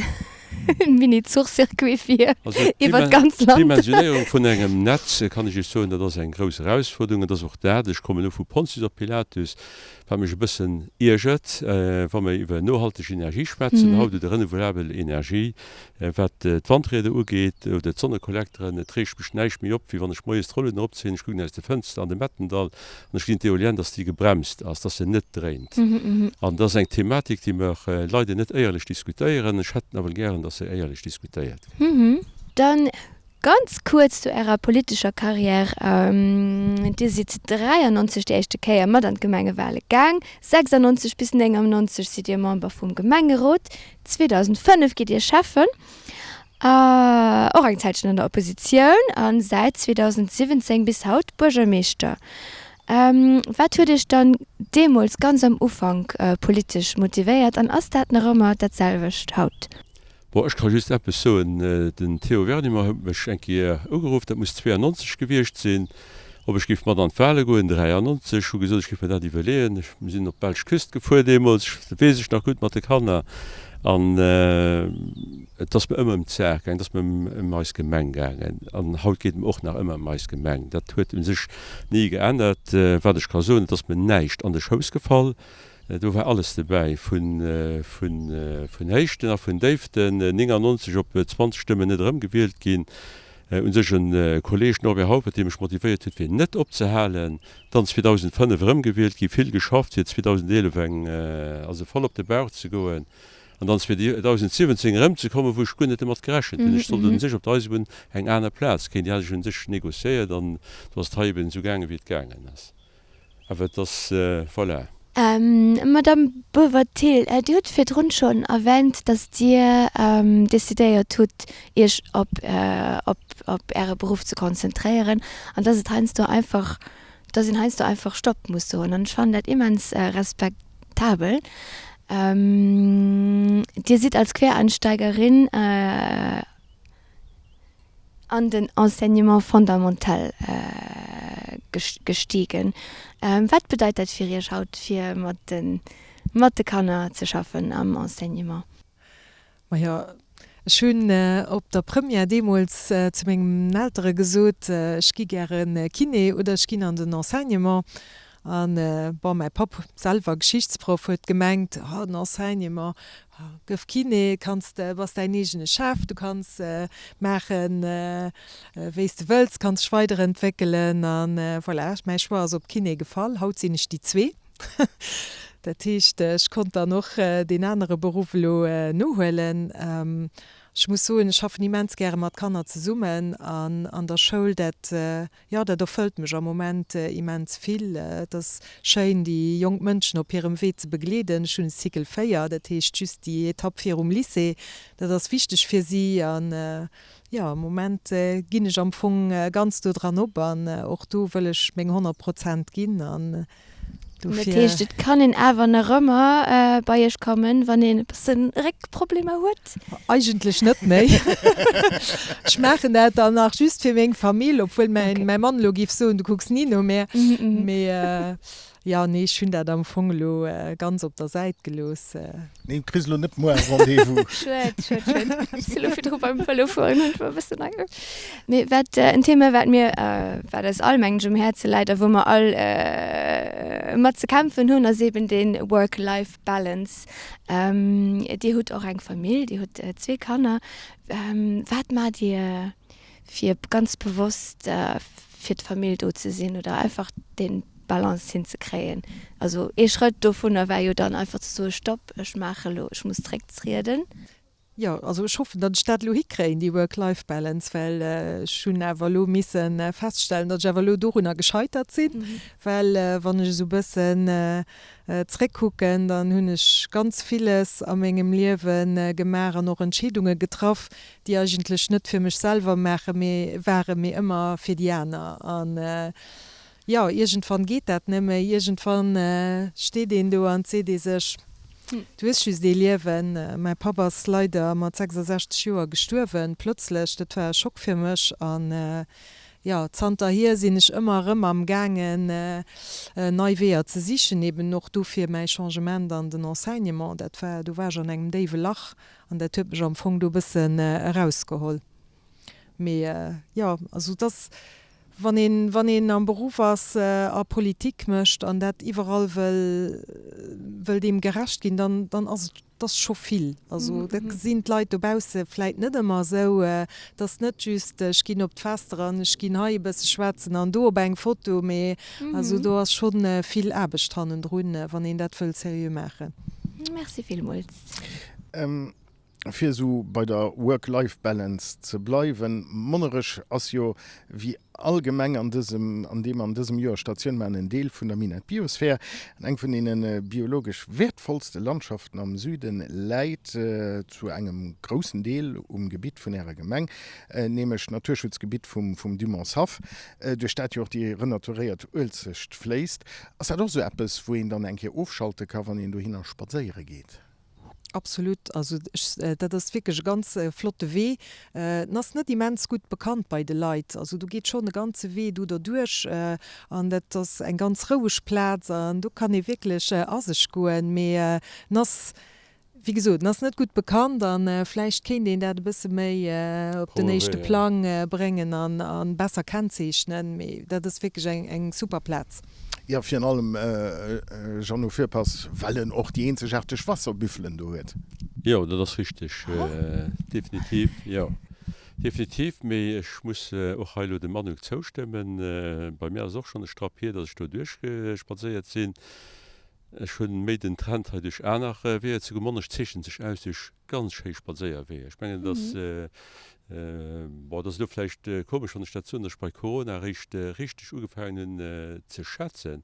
Mini-Zuchcircuit vir iwwer d'ganz Land. D'Dimensionéierung vun engem Netz, kann ech Iech soen, dat ass eng grouss Erausfuerderung. Et ass och dat, ech kommen elo vu Pontius op Pilatus, wat mech e bëssen iergert, wa mer iwwer nohalteg Energie schwätzen haut oder renouvelabel Energie, wat d'Wandrieder ugeet oder d'Sonnekollekteren. Et reegt mech näischt méi op, wéi wann ech moies d'Rollen eropzéien, ech kucken aus de Fënster an de Mettendall An ech gesinn d'Eolienne, dass déi gebremst ass, dass se net dréint. An dat ass eng Thematik, déi mer leider net éierlech diskutéieren. Ech hätt nawell gären, dass se éierlech diskutéiert gëtt. Dann ganz kuerz zu Ärer politescher Carrière. Dir sidd 93 déi éischte Kéier mat an d'Gemengewale gaang. 96 bis 99 sidd Dir Member vum Gemengerot. 2005 gitt Dir Schäffen. Och eng Zäitchen an der Oppositioun a säit 2017 bis haut Buergermeeschter. Wat huet Iech dann deemools ganz am Ufank politesch motivéiert an ass dat nach ëmmer dat selwecht haut? Bon, ech ka just eppes soen, Den Théo Wernemer huet mech eng Kéier ugeruff, dat muss 92 gewiescht sinn, ob ech géif mat an d'Wale goen, 93. Ech hu gesot, ech géif mer dat iwwerleeën. Ech sinn op d'belsch Küst gefuer deemools, dat weess ech nach gutt, mat de Kanner. An et ass mer ëmmer ëm d'Saach gaangen, et ass mer ëm eis Gemeng gaangen. An haut geet et mer och nach ëmmer ëm eis Gemeng. Dat huet u sech ni geännert. Wat ech ka soen, et ass mer näischt an de Schouss gefall. Do war alles dobäi, vun Héichten a vun Déiften. 99 op 20 Stëmmen net erëmgewielt ginn. U sech e Kolleeg, Norbert Haupert, dee mech motivéiert huet fir net opzehalen. Dann 2005 erëmgewielt ginn, vill geschafft fir 2011 eng, also voll op de Bauch ze goen. An dann 2017 erëmzekommen, wou ech guer net domat gerechent hunn. Ech sollt un sech op der Eisebunn eng aner Plaz kréien, déi hat ech un sech négociéiert an do ass et hei eben esou gaangen, wéi et gaangen ass. Awer et ass, voilà. Madamm Boever-Thill, Dir hutt virdrun schonn erwänt, datt Dir decidéiert hutt, Iech op Äre Beruff ze konzentréieren an datt et heiansdo einfach, datt een heiansdo einfach Stopp muss soen. An ech fannen dat immens respektabel. Dir sidd als Quereinsteigerin an den Enseignement fondamental gestiegen. Wat bedeit dat fir Iech haut, fir mat de mat de Kanner ze schaffen am Enseignement? Majo, ech hunn op der Première deemools zu mengen Eltere gesot, ech gi gäre Kiné oder ech ginn an den Enseignement. An, bon, mäi Papp, selwer Geschichtsproff, huet gemengt, oh, den Enseignement, gëff Kiné, kanns de, bass däin eegene Chef, du kanns maachen, wéi s de wëlls, kanns dech weiderentwéckelen. An voilà, mäi Choix ass op Kiné gefall. Haut sinn ech déi zwee. Dat heescht, ech konnt dann och deen anere Beruff elo nohuelen. Ech muss soen, ech schaffen immens gäre mat Kanner zesummen an an der Schoul. Dat, jo, dat erfëllt mech am Moment immens vill. Et ass schéin, déi jonk Mënschen op hirem Wee ze begleeden. Ech hunn e Cycle 4, dat heescht just déi Etapp virum Lycée. Dat ass wichteg fir si an, jo, am Moment ginn ech am Fong ganz do dran op an och do wëll ech meng 100 Prozent ginn an Dat heescht, et kann een awer nach ëmmer bei iech kommen, wann een e bëssen Réckproblemer huet? Eigentlech net méi. Ech maachen dat dann nach just fir meng Famill, obwuel mäin Mann elo géif soen, du kucks ni no mär. Mee jo, nee, ech hunn dat am Fong elo ganz op der Säit gelooss. Nee, du kriss elo net muer e Rendez-vous. Schued, schued, schued. Ech si elo virdru beim Vëlofueren hunn ech mer e bëssen age. Mee wat en Thema, wat mir, wat eis all, mengen ech, um Häerze läit a wou mer all mat ze kämpfen hunn, ass eben dee Work-Life-Balance. Dir hutt och eng Famill, Dir hutt zwee Kanner. Wat maacht Dir, fir ganz bewosst fir d'Famill do ze sinn oder einfach dee Balance hinzekréien. Also ee Schrëtt dovunner war jo dann einfach ze soe Stopp, ech maache elo, ech muss zrécktrieden. Jo, also ech hoffen, datt ech dat elo hikréien, déi Work-Life-Balance, well ech hunn awer elo misse feststellen, datt ech awer elo dorunner gescheitert sinn, well wann ech esou e bëssen zréckkucken, dann hunn ech ganz villes a mengem Liewe gemaach an och Entscheedunge getraff, déi eigentlech net fir mech selwer maache mee waren, mee ëmmer fir déi aner. An jo, iergendwann geet dat net méi. Iergendwann steet een do an et seet ee sech, Du hues just ee Liewen. Mäi Papp ass leider mat 66 Joer gestuerwen, plötzlech. Dat war e Schock fir mech. An jo, zanterhier sinn ech ëmmer erëm am gaangen, nei Weeër ze sichen. Eben och dofir mäi Changement an den Enseignement. Dat war, do war ech an engem déiwe Lach An dat huet mech am Fong do e bëssen erausgeholl. Mee jo, also et ass, wann een, wann een am Beruff ass a Politik mécht an dat iwwerall wëll, wëll deem gerecht ginn, dann, dann ass et, et ass scho vill. Also dat gesinn d'Leit dobausse vläit net ëmmer esou. Et ass net just, ech ginn op d'Fester an ech ginn hei e bësse schwätzen an do op eng Foto, mee also do ass scho vill Aarbecht hannendrun, wann een dat wëll seriö maachen. Merci villmools. Fir esou bei der Work-Life-Balance ze bleiwen, Monnerech ass jo, wéi all Gemeng an dësem, an deem an dësem Joer Statioun maachen, en Deel vun der Minett Biosphere. An eng vun deene biologesch wäertvollste Landschaften am Süden läit zu engem groussen Deel um Gebitt vun Ärer Gemeng, nämlech d'Naturschutzgebitt vum Dumontshaff, duerch dat jo och déi renaturéiert Uelzecht fléisst. Ass dat och esou eppes, wou een dann eng Kéier ofschalte ka wann een dohinner spadséiere geet? Absolut, also ech, dat ass wierklech e ganz flotte Wee. En ass net immens gutt bekannt bei de Leit, also do geet schonn e ganze Wee do derduerch an dat ass eng ganz roueg Plaz an do kann ee wierklech a sech goen. Mee en ass, wéi gesot, en ass net gutt bekannt a vläicht kéint een dat e bësse méi op den éischte Plang bréngen an besser kennzeechnen. Mee dat ass wierklech eng super Plaz. Jo, virun allem Jeannot Fürpass, well en och déi eenzegaarteg Wasserbüffelen do huet. Jo, dat ass richteg, definitiv, jo, definitiv. Mee ech muss och hei elo dem Anouk zoustëmmen. Bei mir ass et och schonn e Strapp hier, datt ech do duerchgespadséiert sinn. Ech hunn méi den Trend hei duerch aner Weeër ze goen. Monnerech zeechent sech aus duerch ganz schéi Spadséierweeër. Ech mengen, et ass, bon, et ass elo vläicht komesch, wann ech dat soen, datt ech bei Corona eréischt richteg ugefaangen hunn ze schätzen,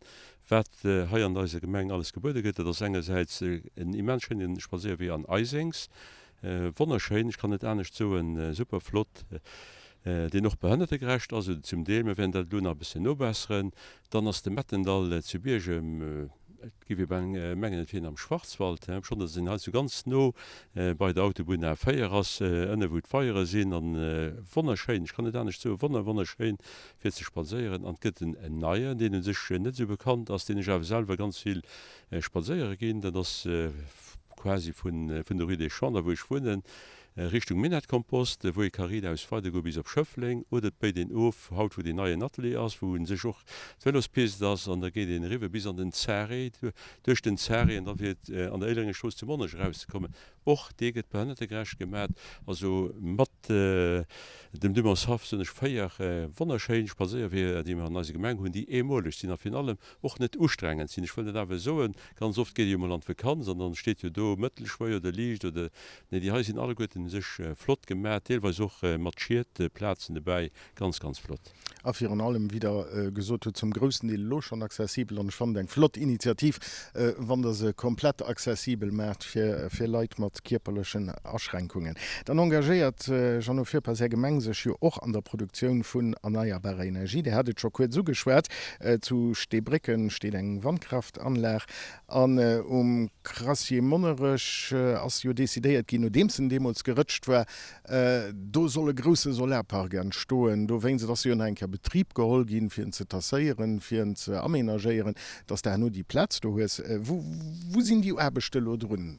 wat hei an eiser Gemeng alles gebuede gëtt. Dat ass engersäits en immens schéine Spadséierwee an Eisengs, wonnerschéin, ech kann net anescht soen, super flott, deen och behënnertegerecht ass, oder zum Deel, mir wäerten dat elo nach e bëssen nobesseren. Dann ass de Mettendall zu Biergem, et géif ee bal mengen, et wier een am Schwarzwald, obschonn datt een hei sou ganz no bei der Autobunn A4 ass, ënne wou d'Weiere sinn, an wonnerschéin, ech kann net anescht soen, wonner wonnerschéin fir ze spadséieren. An et gëtt en neien, deen u sech net esou bekannt ass, deen ech awer selwer ganz vill spadséiere ginn, dat ass quasi vun der Rue des Champs, da wou ech wunnen. Richtung Minetkompost, wou ee ka riitaus weidergoe bis op Schëffleng, oder et béit een of, haut wou deen neien Atelier ass, wou u sech och d'Vëlospist ass, an da geet een eriwwer bis an den Zare, duerch den Zare an da fir an der Éilerengerstrooss zu Monnerech erauszekommen. Och dee gëtt behënnertegerecht gemat. Also mat dem Dumontshaff soen ech 4 wonnerschéin Spadséierweeër, déi mer an eiser Gemeng hunn, déi eemoleg sinn a virun allem och net ustrengend sinn. Ech wëll dat awer soen, ganz oft geet ee jo mol an d'Vekanz an dann steet jo do mëttelschwéier oder liicht oder, nee, déi hei sinn alleguerten u sech flott gemat, deelweis och mat Schietplazen dobäi, ganz, ganz flott. A virun allem, wéi Der gesot hutt, zum groussen Deel elo schonn accessibel. An ech fannen et eng flott Initiativ, wann Der se komplett accessibel maacht fir Leit mat kierperlechen Aschränkungen. Dann engagéiert, Jeannot Fürpass, Är Gemeng sech jo och an der Produktioun vun erneierbarer Energie. Dir hat et scho kuerz ugeschwat, zu Steebrécken steet eng Wandkraftanlag an um Crassier Monnerech ass jo decidéiert ginn, nodeems en deemools gerëtscht war, Do soll e grousse Solarpark entstoen. Dowéinst, et ass jo nach eng Kéier Betrib geholl ginn, fir en ze tasséieren, fir en ze aménagéieren, dass de herno déi Plaz do hues. Wou sinn déi Aarbechte elo drun?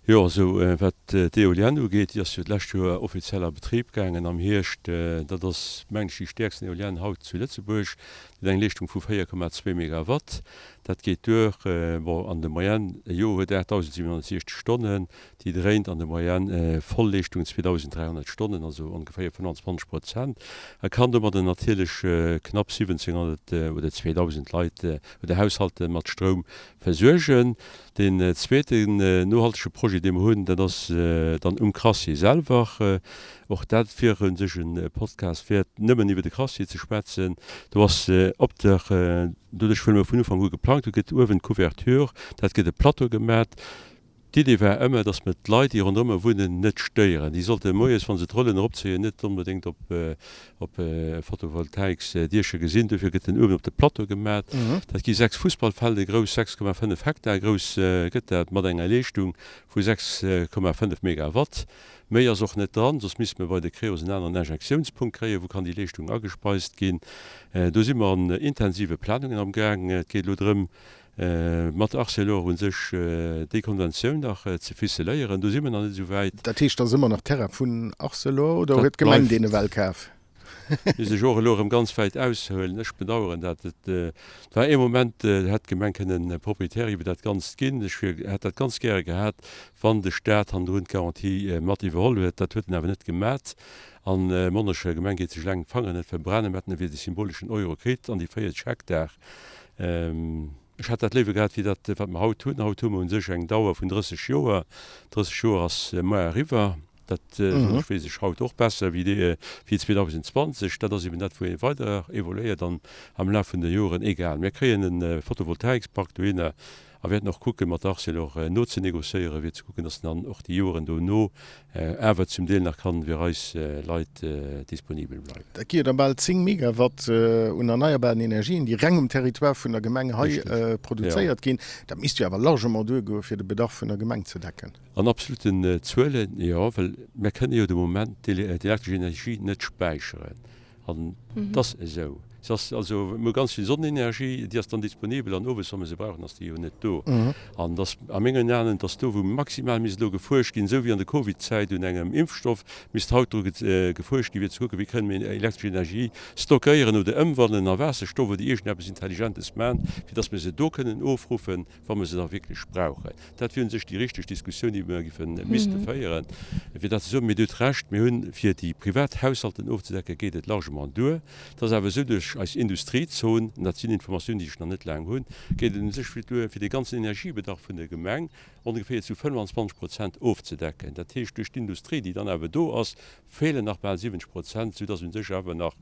Jo, also wat d'Eolienne ugeet, déi ass jo d'lescht Joer offiziell a Betrib gaangen am Hierscht. Dat ass, mengen ech, déi stäerksten Eolienne haut zu Lëtzebuerg. Déi huet eng Leeschtung vu 4,2 Megawatt. Dat geet duer, bon, an der Moyenne, e Joer huet 8.760 Stonnen. Déi dréint an der Moyenne Vollleeschtung 2.300 Stonnen, also ongeféier 25 Prozent, a kann domadder natierlech knapp 1.700 oder 2.000 Leit oder Haushalte mat Stroum versuergen. Deen zweeten nohaltege Projet, dee mer hunn, dat ass dann um Crassier selwer. Och dat wier u sech e Podcast wäert, nëmmen iwwer de Crassier ze schwätzen. Do ass op der, doduerch wëll mer vun Ufank u geplangt, do gëtt uewen d'Couverture, dat gëtt e Plateau gemat. D'Idee war ëmmer, dass mer d'Leit, déi ronderëmmer wunnen, net stéieren. Déi sollte moies, wa se d'Rollen eropzéien, net onbedéngt op op Photovoltaiksdiecher gesinn. Dofir gëtt en uewen op de Plateau gemat. Dat gi 6 Fussballfelder grouss, 6,5 Hektar grouss gëtt dat, mat enger Leeschtung vu 6,5 Megawatt. Méi ass och net dran, soss misste mer bei de Creos en aneren Injektiounspunkt kréien, wou kann déi Leeschtung agespeist ginn. Do si mer an intensive Planungen amgaang. Et geet elo drëm, Mat Arcelor u sech déi Konventioun nach ze ficeléieren, do si mer nach net esou wäit. Dat heescht, dat ass ëmmer nach Terrain vun Arcelor oder huet d'Gemeng deen ewell kaf? Misst ech och elo erëm ganz wäit aushuelen. Ech bedauern dat. Et war ee Moment, do hätt d'Gemeng kënnen Proprietär iwwer dat Ganzt ginn. Ech hätt dat ganz gäre gehat, wann de Stat hannendrun d'Garantie mat iwwerholl huet. Dat huet en awer net gemat. An Monnercher Gemeng geet sech eleng d'Fangeren net verbrennen, mä hätten ewéi de symboleschen Euro kritt an déi 40 Hektar. Ech hätt dat léiwer gehat wéi dat, wat mer haut hunn. Haut hu mer u sech eng Dauer vun 30 Joer. 30 Joer ass muer eriwwer. Dat, soen ech, weess ech haut och besser wéi dee, wéi 2020. Dat ass eben dat, wou ee weider evoluéiert an am Laf vun de Joren. Egal, mir kréien e Photovoltaikspark dohinner A wäerten och kucken, mat der Arcelor nozenegociéieren, fir ze kucken, dass en dann och déi Joren dono awer zum Deel nach kann fir eis Leit disponibel bleiwen. Dat gi jo da bal 10 Megawatt un erneierbaren Energien, déi reng um Territoire vun der Gemeng hei produzéiert ginn. Dat misst jo awer largement duergoen, fir de Bedarf vun der Gemeng ze decken. An absoluten Zuelen, jo, well mir kënne jo de Moment d'elektresch Energie net späicheren. An et ass esou. Se ass also, mir hu ganz vill Sonnenenergie, déi ass dann disponibel an owes, wa mir se brauchen, ass déi jo net do. An et ass a mengen Aen, et ass do, wou maximal misst elo gefuerscht ginn, esou wéi an der Covid-Zäit un engem Impfstoff, misst haut dru gefuerscht ginn, fir ze kucken, wéi kënne mir elektresch Energie stockéieren oder ëmwandelen a Waasserstoff oder iergendeppes Intelligentes maachen, fir datt mir se do kënnen ofruffen. wa mer se da wierklech brauchen. Dat wier u sech déi richteg Diskussioun, déi mer géife misste féieren, fir dat ze soen. Mee Dir hutt Recht, mir hunn, fir déi privat Haushalten ofzedecken, geet et largement duer. Et ass awer esou, duerch eis Industriezon, an dat sinn Informatiounen, déi ech nach net laang hunn, geet et u sech duer, fir dee ganzen Energiebedarf vun der Gemeng ongeféier zu 25 Prozent ofzedecken. Dat heescht, duerch d'Industrie, déi dann awer do ass, feelen nach bal 70 Prozent, soudass u sech awer nach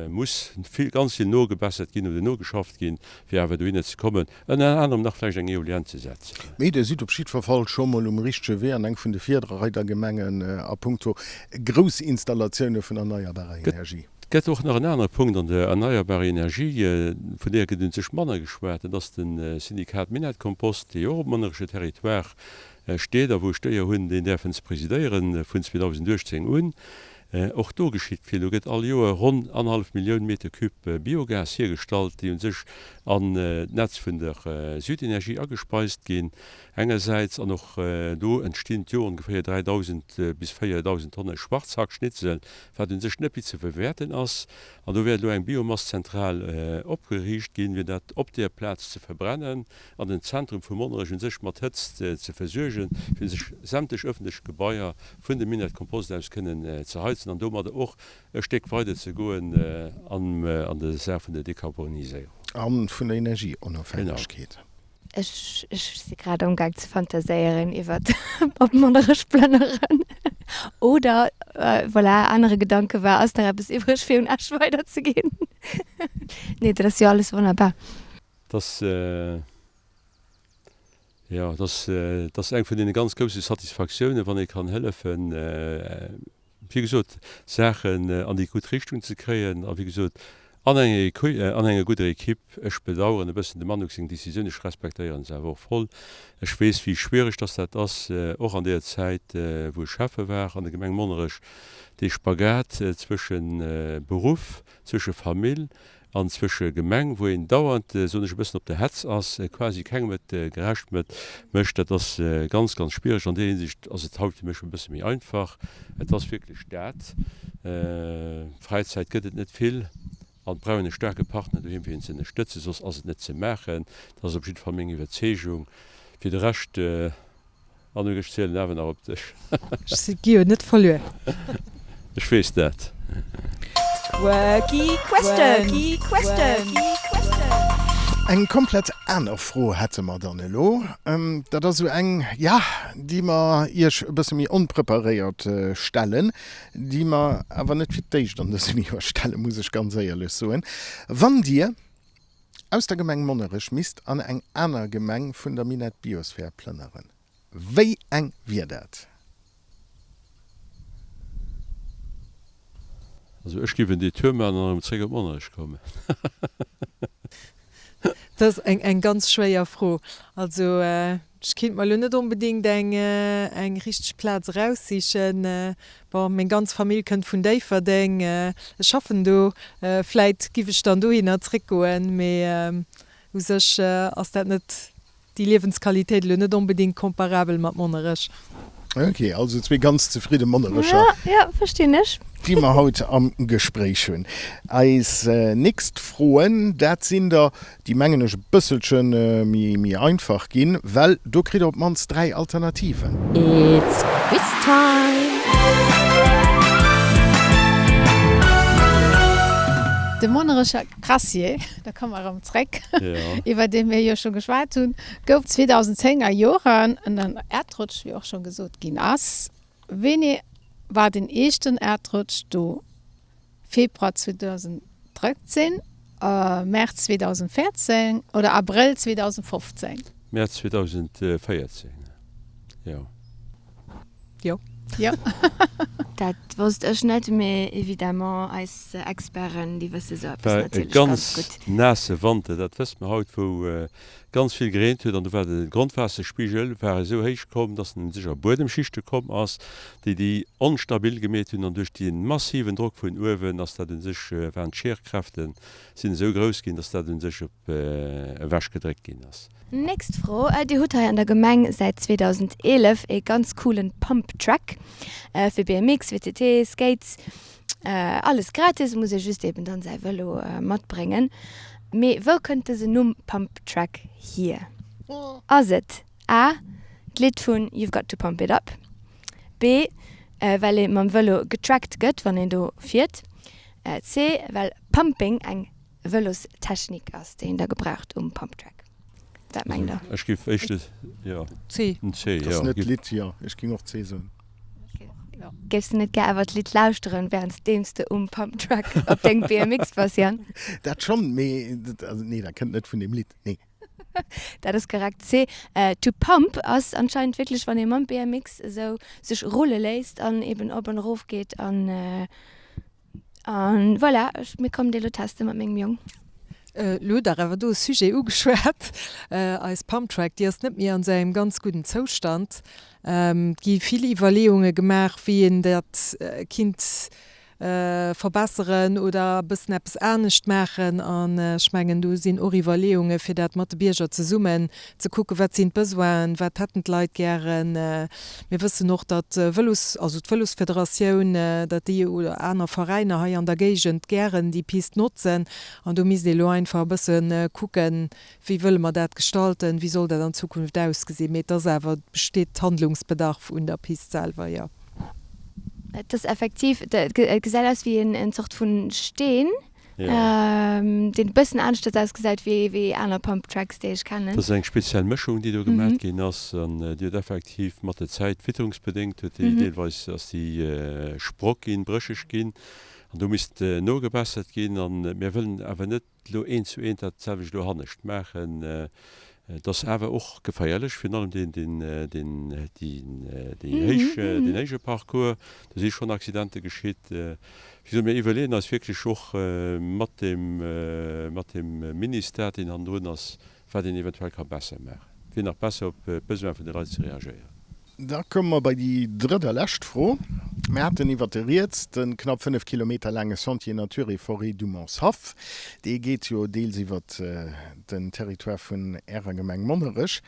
muss vill, ganz vill nogebessert ginn oder nogeschafft ginn, fir awer dohinner ze kommen, ënner anerem nach vläicht eng Eolienne ze setzen. Mee Dir sidd op jiddwer Fall scho mol um richtege Wee an eng vun de Virreidergemengen a puncto Groussinstallatioune vun erneierbarer Energie. Et gëtt och nach en anere Punkt an der erneierbarer Energie, vun deeër gëtt u sech manner geschwat, dat ass de Syndikat Minett-Kompost, dee jo och op monneresche Territoire steet a wou ech d'Éier hunn, deen däerfen ze presidéieren vun 2018 un. Och do geschitt vill. Do gëtt all Joer ronn annerhallef Millioun Meter cube Biogas hiergestallt, déi u sech an d'Netz vun der Südenergie agespeist ginn. Engersäits, an och do entstinn d'Joer ongeféier 3.000 bis 4.000 Tonne Schwarzhackschnitzel, wat u sech net méi ze verwäerten ass. An do wäert elo eng Biomasszentral opgeriicht ginn, fir dat op där Plaz ze verbrennen an den Zentrum vu Monnerech u sech mat Hëtzt ze versuergen, fir sech sämtlech ëffentlech Gebaier vun dem Minett-Kompost aus kënnen ze heizen an domadder och e Stéck weider ze goen an der Saach vun der Dekarboniséierung. A vun der Energieonofhängegkeet. Ech si grad amgaang ze fantaséieren iwwert op Monnerech plënneren. Oder, voilà, anere Gedanke war, ass nach eppes iwwreg fir un Esch weiderzeginn? Nee, dat ass jo alles wonnerbar. Dass, jo, dass, dass eng vun deene ganz grousse Satisfaktiounen, wann ee kann hëllefen, wéi gesot, Saachen an déi gutt Richtung ze kréien a wéi gesot an enger an enger gudder Equipe. Ech bedauern e bëssen dem Anouk seng Décisioun, ech respektéieren se awer och voll. Ech weess, wéi schwierig dass dat ass, och an deeër Zäit, wou ech Schäffe war an der Gemeng Monnerech, dee Spagat zwësche Beruff, zwësche Famill An zwësche Gemeng, wou een dauernd, soen ech, e bëssen op der Hetz ass, quasi kengem et gerecht mécht, dat ass ganz, ganz schwiereg. An deer Hinsicht ass et haut fir mech e bësse méi einfach. Et ass wierklech dat, Fräizäit gëtt et net vill an et brauch een e staarke Partner doheem, fir een ze ënnerstëtzen, soss ass et net ze maachen. Dat ass op jidde Fall meng Iwwerzeegung. Fir de Rescht. Anouk, ech zielen awer nach op dech. Ech gi jo net verluer. Ech weess dat. Quirky Question. Eng komplett aner Fro hätte mer dann elo. Dat ass esou eng, ja, déi mer Iech e bësse méi onpreparéiert stellen, déi mer awer net fir d'éischt an dësem Joer stellen, muss ech ganz éierlech soen. Wann Dir aus der Gemeng Monnerech misst an eng aner Gemeng vun der Minett Biosphere plënneren, wéi eng wier dat? Also ech giff en Detour maachen an erëm zréck op Monnerech kommen. Dat ass eng ganz schwéier Fro. Also ech kéint mer elo net onbedéngt eng eng richteg Plaz eraussichen. Bon, meng ganz Famill kënnt vun Déifferdeng, ech schaffen do, vläit giff ech dann dohinner zréckgoen, mee u sech ass dat net déi Liewensqualitéit elo net onbedéngt comparabel mat Monnerech. Ok, also zwee ganz zefridde Monnerecher. Jo, jo, verstinn ech. Déi mer haut am Gespréich hunn. Eis nächst Froen, dat sinn der, déi mengen ech e bësselche méi einfach ginn, well do kritt der op d'mannst 3 Alternativen. It's quiz time! De Monnerecher Crassier, da komme mer erëm zréck, iwwer dee mir jo scho geschwat hunn, gouf 2010 a Joren en Äerdrutsch, wéi och scho gesot ginn ass. Wéini war den éischten Äerdrutsch do? Februar 2013, März 2014 oder Abrëll 2015? März 2014, jo. Jo. Jo. Dat wosst ech net, mee évidemment, eis Experten, déi wësse sou eppes War e natierlech ganz ganz gutt. naasse Wanter, dat wësse mer haut, wou ganz vill gereent huet an do war de Grondwaasserspigel war esou héich komm, dass en sech a Buedemschichte komm ass, déi déi onstabil gemeet hunn an duerch dee massiven Drock vun uewen ass dat u sech, waren d'Schierkräfte sinn esou grouss ginn, dass dat u sech op ewech gedréckt ginn ass. Nächst Fro, Dir hutt hei an der Gemeng säit 2011 ee ganz coolen Pump Track fir BMX, WTT, Skates. Alles gratis, muss ee just eben dann säi Vëlo matbréngen. Mee wou kënnt dësen Numm Pump Track hier? Ass et A, d'Lidd vun You've Got To Pump It Up, B, well ee mam Vëlo getrackt gëtt wann een do fiert, C, well Pumping eng Vëlostechnik ass déi een da gebraucht um Pump Track? Wat mengt der? Ech géif éischter, jo, C. C, jo. Ass net d'Lidd, jo, ech géing och C soen. Géifs de net gär awer d'Lidd lauschteren währenddeems de um Pump Track op dengem BMX bass, Yann? Dat schonn, mee also nee, dat kënnt net vun deem Lidd, nee. Dat ass korrekt. C, To pump ass anscheinend wierklech wann ee mam BMX esou sech rulle léisst an eben op an erof geet an An voilà, ech, mir kommen déi lo testen mat mengem Jong. Lo hutt der awer do e Sujet ugeschwat, eis Pumptrack, déi ass net méi an esou engem ganz gudden Zoustand. Et gi vill Iwwerleeunge gemaach, wéi een dat kinnt. verbesseren oder e bëssen eppes anescht maachen. An ech mengen, do sinn och Iwwerleeunge fir dat mat de Bierger zesummen ze kucken, wat sinn d'Besoinen, wat hätten d'Leit gären. Mir wëssen och, datt Vëlos, also d'Vëlosfederatioun, datt déi oder aner Veräiner hei an der Géigend gären déi Pist notzen. An do misst ee elo einfach e bësse kucken, Wéi wëlle mer dat gestalten? Wéi soll dat an Zukunft ausgesinn? Mee et ass awer, et besteet Handlungsbedarf un der Pist selwer, jo. Et ass effektiv, et gesäit aus wéi en Zort vun Steen, deen e bëssen aneschters ausgesäit wéi aner Pump Tracks, déi ech kennen. Dat ass eng speziell Mëschung, déi do gemat ginn ass an déi huet effektiv mat der Zäit, witterungsbedéngt huet déi deelweis, ass déi sprock ginn, brécheg ginn an do misst nogebessert ginn. An mir wëllen awer net, Elo eent zu eent dat selwecht elo hannescht maachen, et ass awer och geféierlech, virun allem deen, deen, deen, déi héich, deen héije Parcours, do si schonn Accidente geschitt. Wéi gesot, mir iwwerleeën eis wierklech och mat deem, mat deem Ministad, deen hannendrun ass, wat een eventuell ka besser maachen, fir nach besser op d'Besoin vun de Leit ze reagéieren. Da komme mer bei déi drëtt a lescht Fro. Mir haten iwwert de Rieds de knapp 5 Kilometer laange Sentier Nature et Forêt Dumontshaff. Dee geet jo deels iwwert den Territoire vun Ärer Gemeng Monnerech.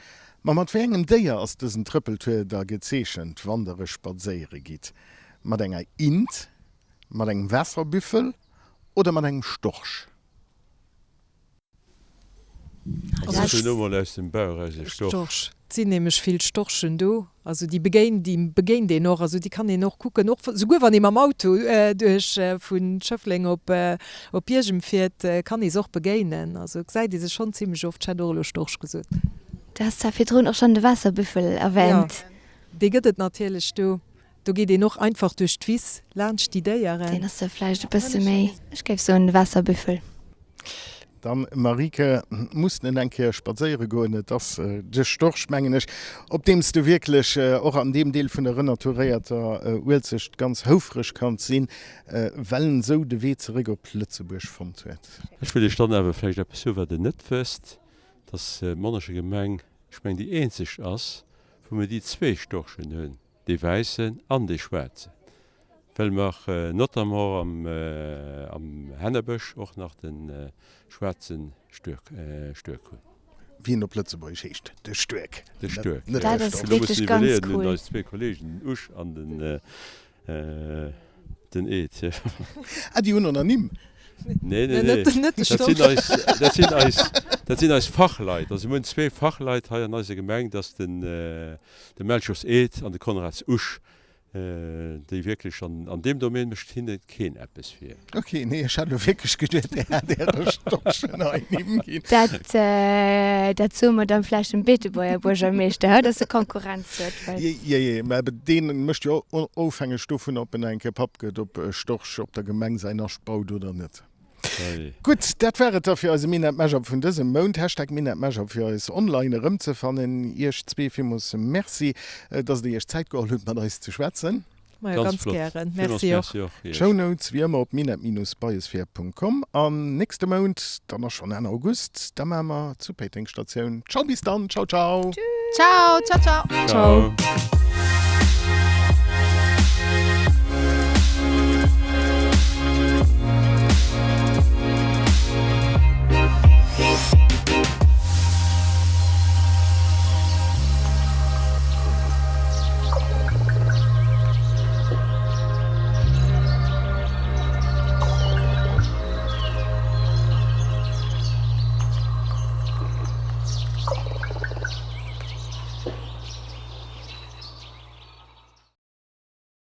Ma mat wéi engem Déier ass dësen Trëppeltour da gezeechent, wann Der e spadséiere gitt? Mat enger Int, mat engem Waasserbüffel oder mat engem Storch? Also ech hunn emol aus dem Bauch eraus e Storch. Et sinn nämlech vill Storchen do. Also déi begéint, déi begéint een och. Also déi kann een och kucken, och souguer wann ee mam Auto duerch vu Schëffleng op op Biergem fiert, kann ee se och begéinen. Also gesäit ee se schonn zimlech oft. Ech hätt och elo Storch gesot. Du has zwar virdrun och schonn de Waasserbüffel erwähnt. Jo, dee gëtt et natierlech do. Do geet een och einfach duerch d'Wiss laanscht déi Déieren. Deen ass da vläicht e bësse méi, ech géif soen de Waasserbüffel. Dann, Marieke, muss net eng Kéier spadséiere goen, et ass de Storch, mengen ech, op deem s de wierklech och an deem Deel vun der renaturéierter Uelzecht ganz houfreg kanns sinn, well en esou de Wee zeréck op Lëtzebuerg fonnt huet. Ech wëll Iech dann awer vläicht eppes soen, wat Der net wësst, dass d'Monnecher Gemeng, ech mengen, déi eenzeg ass, wou mir déi zwee Storchen hunn. dee wäissen an dee schwaarzen, well mer notamment am am Hennebësch och nach de schwaarze Stuerk Stuerk hunn. Wéi en op Lëtzebuergesch heescht, de Stuerk, De Stuerk, net jo. de Dat ass Storch. Elo wierklech mussen ganz iwwerleeën, hunn cool. eis zwee Kollegen, den Usch an den den Ed. Ah, déi hunn och nach Nimm. Nee, nee, nee. Net de Dat sinn Storch. eis, dat sinn eis, dat sinn eis Fachleit. Also mir hunn zwee Fachleit hei an eiser Gemeng, dat ass den De Melchiors Ed an de Konrads Usch, déi wierklech an deem Domaine mécht hinne keen eppes vir. Ok, nee ech hat elo wierklech geduet där hätt äre Storchen hei Nimm ginn. Dat dat soe mer dann vläicht dem Beetebuerger Buergermeeschter, dass e Konkurrenz huet, well. Jee, jee, mä eben deen mécht jo ofhängeg dovun, ob en eng Kéier Papp gëtt, ob e Storch op der Gemeng säin Nascht baut oder net. Gutt, dat war et da fir eise Minett Mashup vun dësem Mount. Hashtag Minett Mashup fir eis online erëmzefannen. Iech zwee villmools Merci, dass der iech Zäit geholl hutt mat eis ze schwätzen. Majo, Ganz ganz flott. gären. Villmools Merci och. Merci och iech. D'Shownotes wéi ëmmer op minett-biosphere.com. An nächste Mount, dann ass schonn Enn August, da maache mer zu Péiteng Statioun. Ciao bis dann, ciao ciao. Ciao, ciao, ciao. Ciao.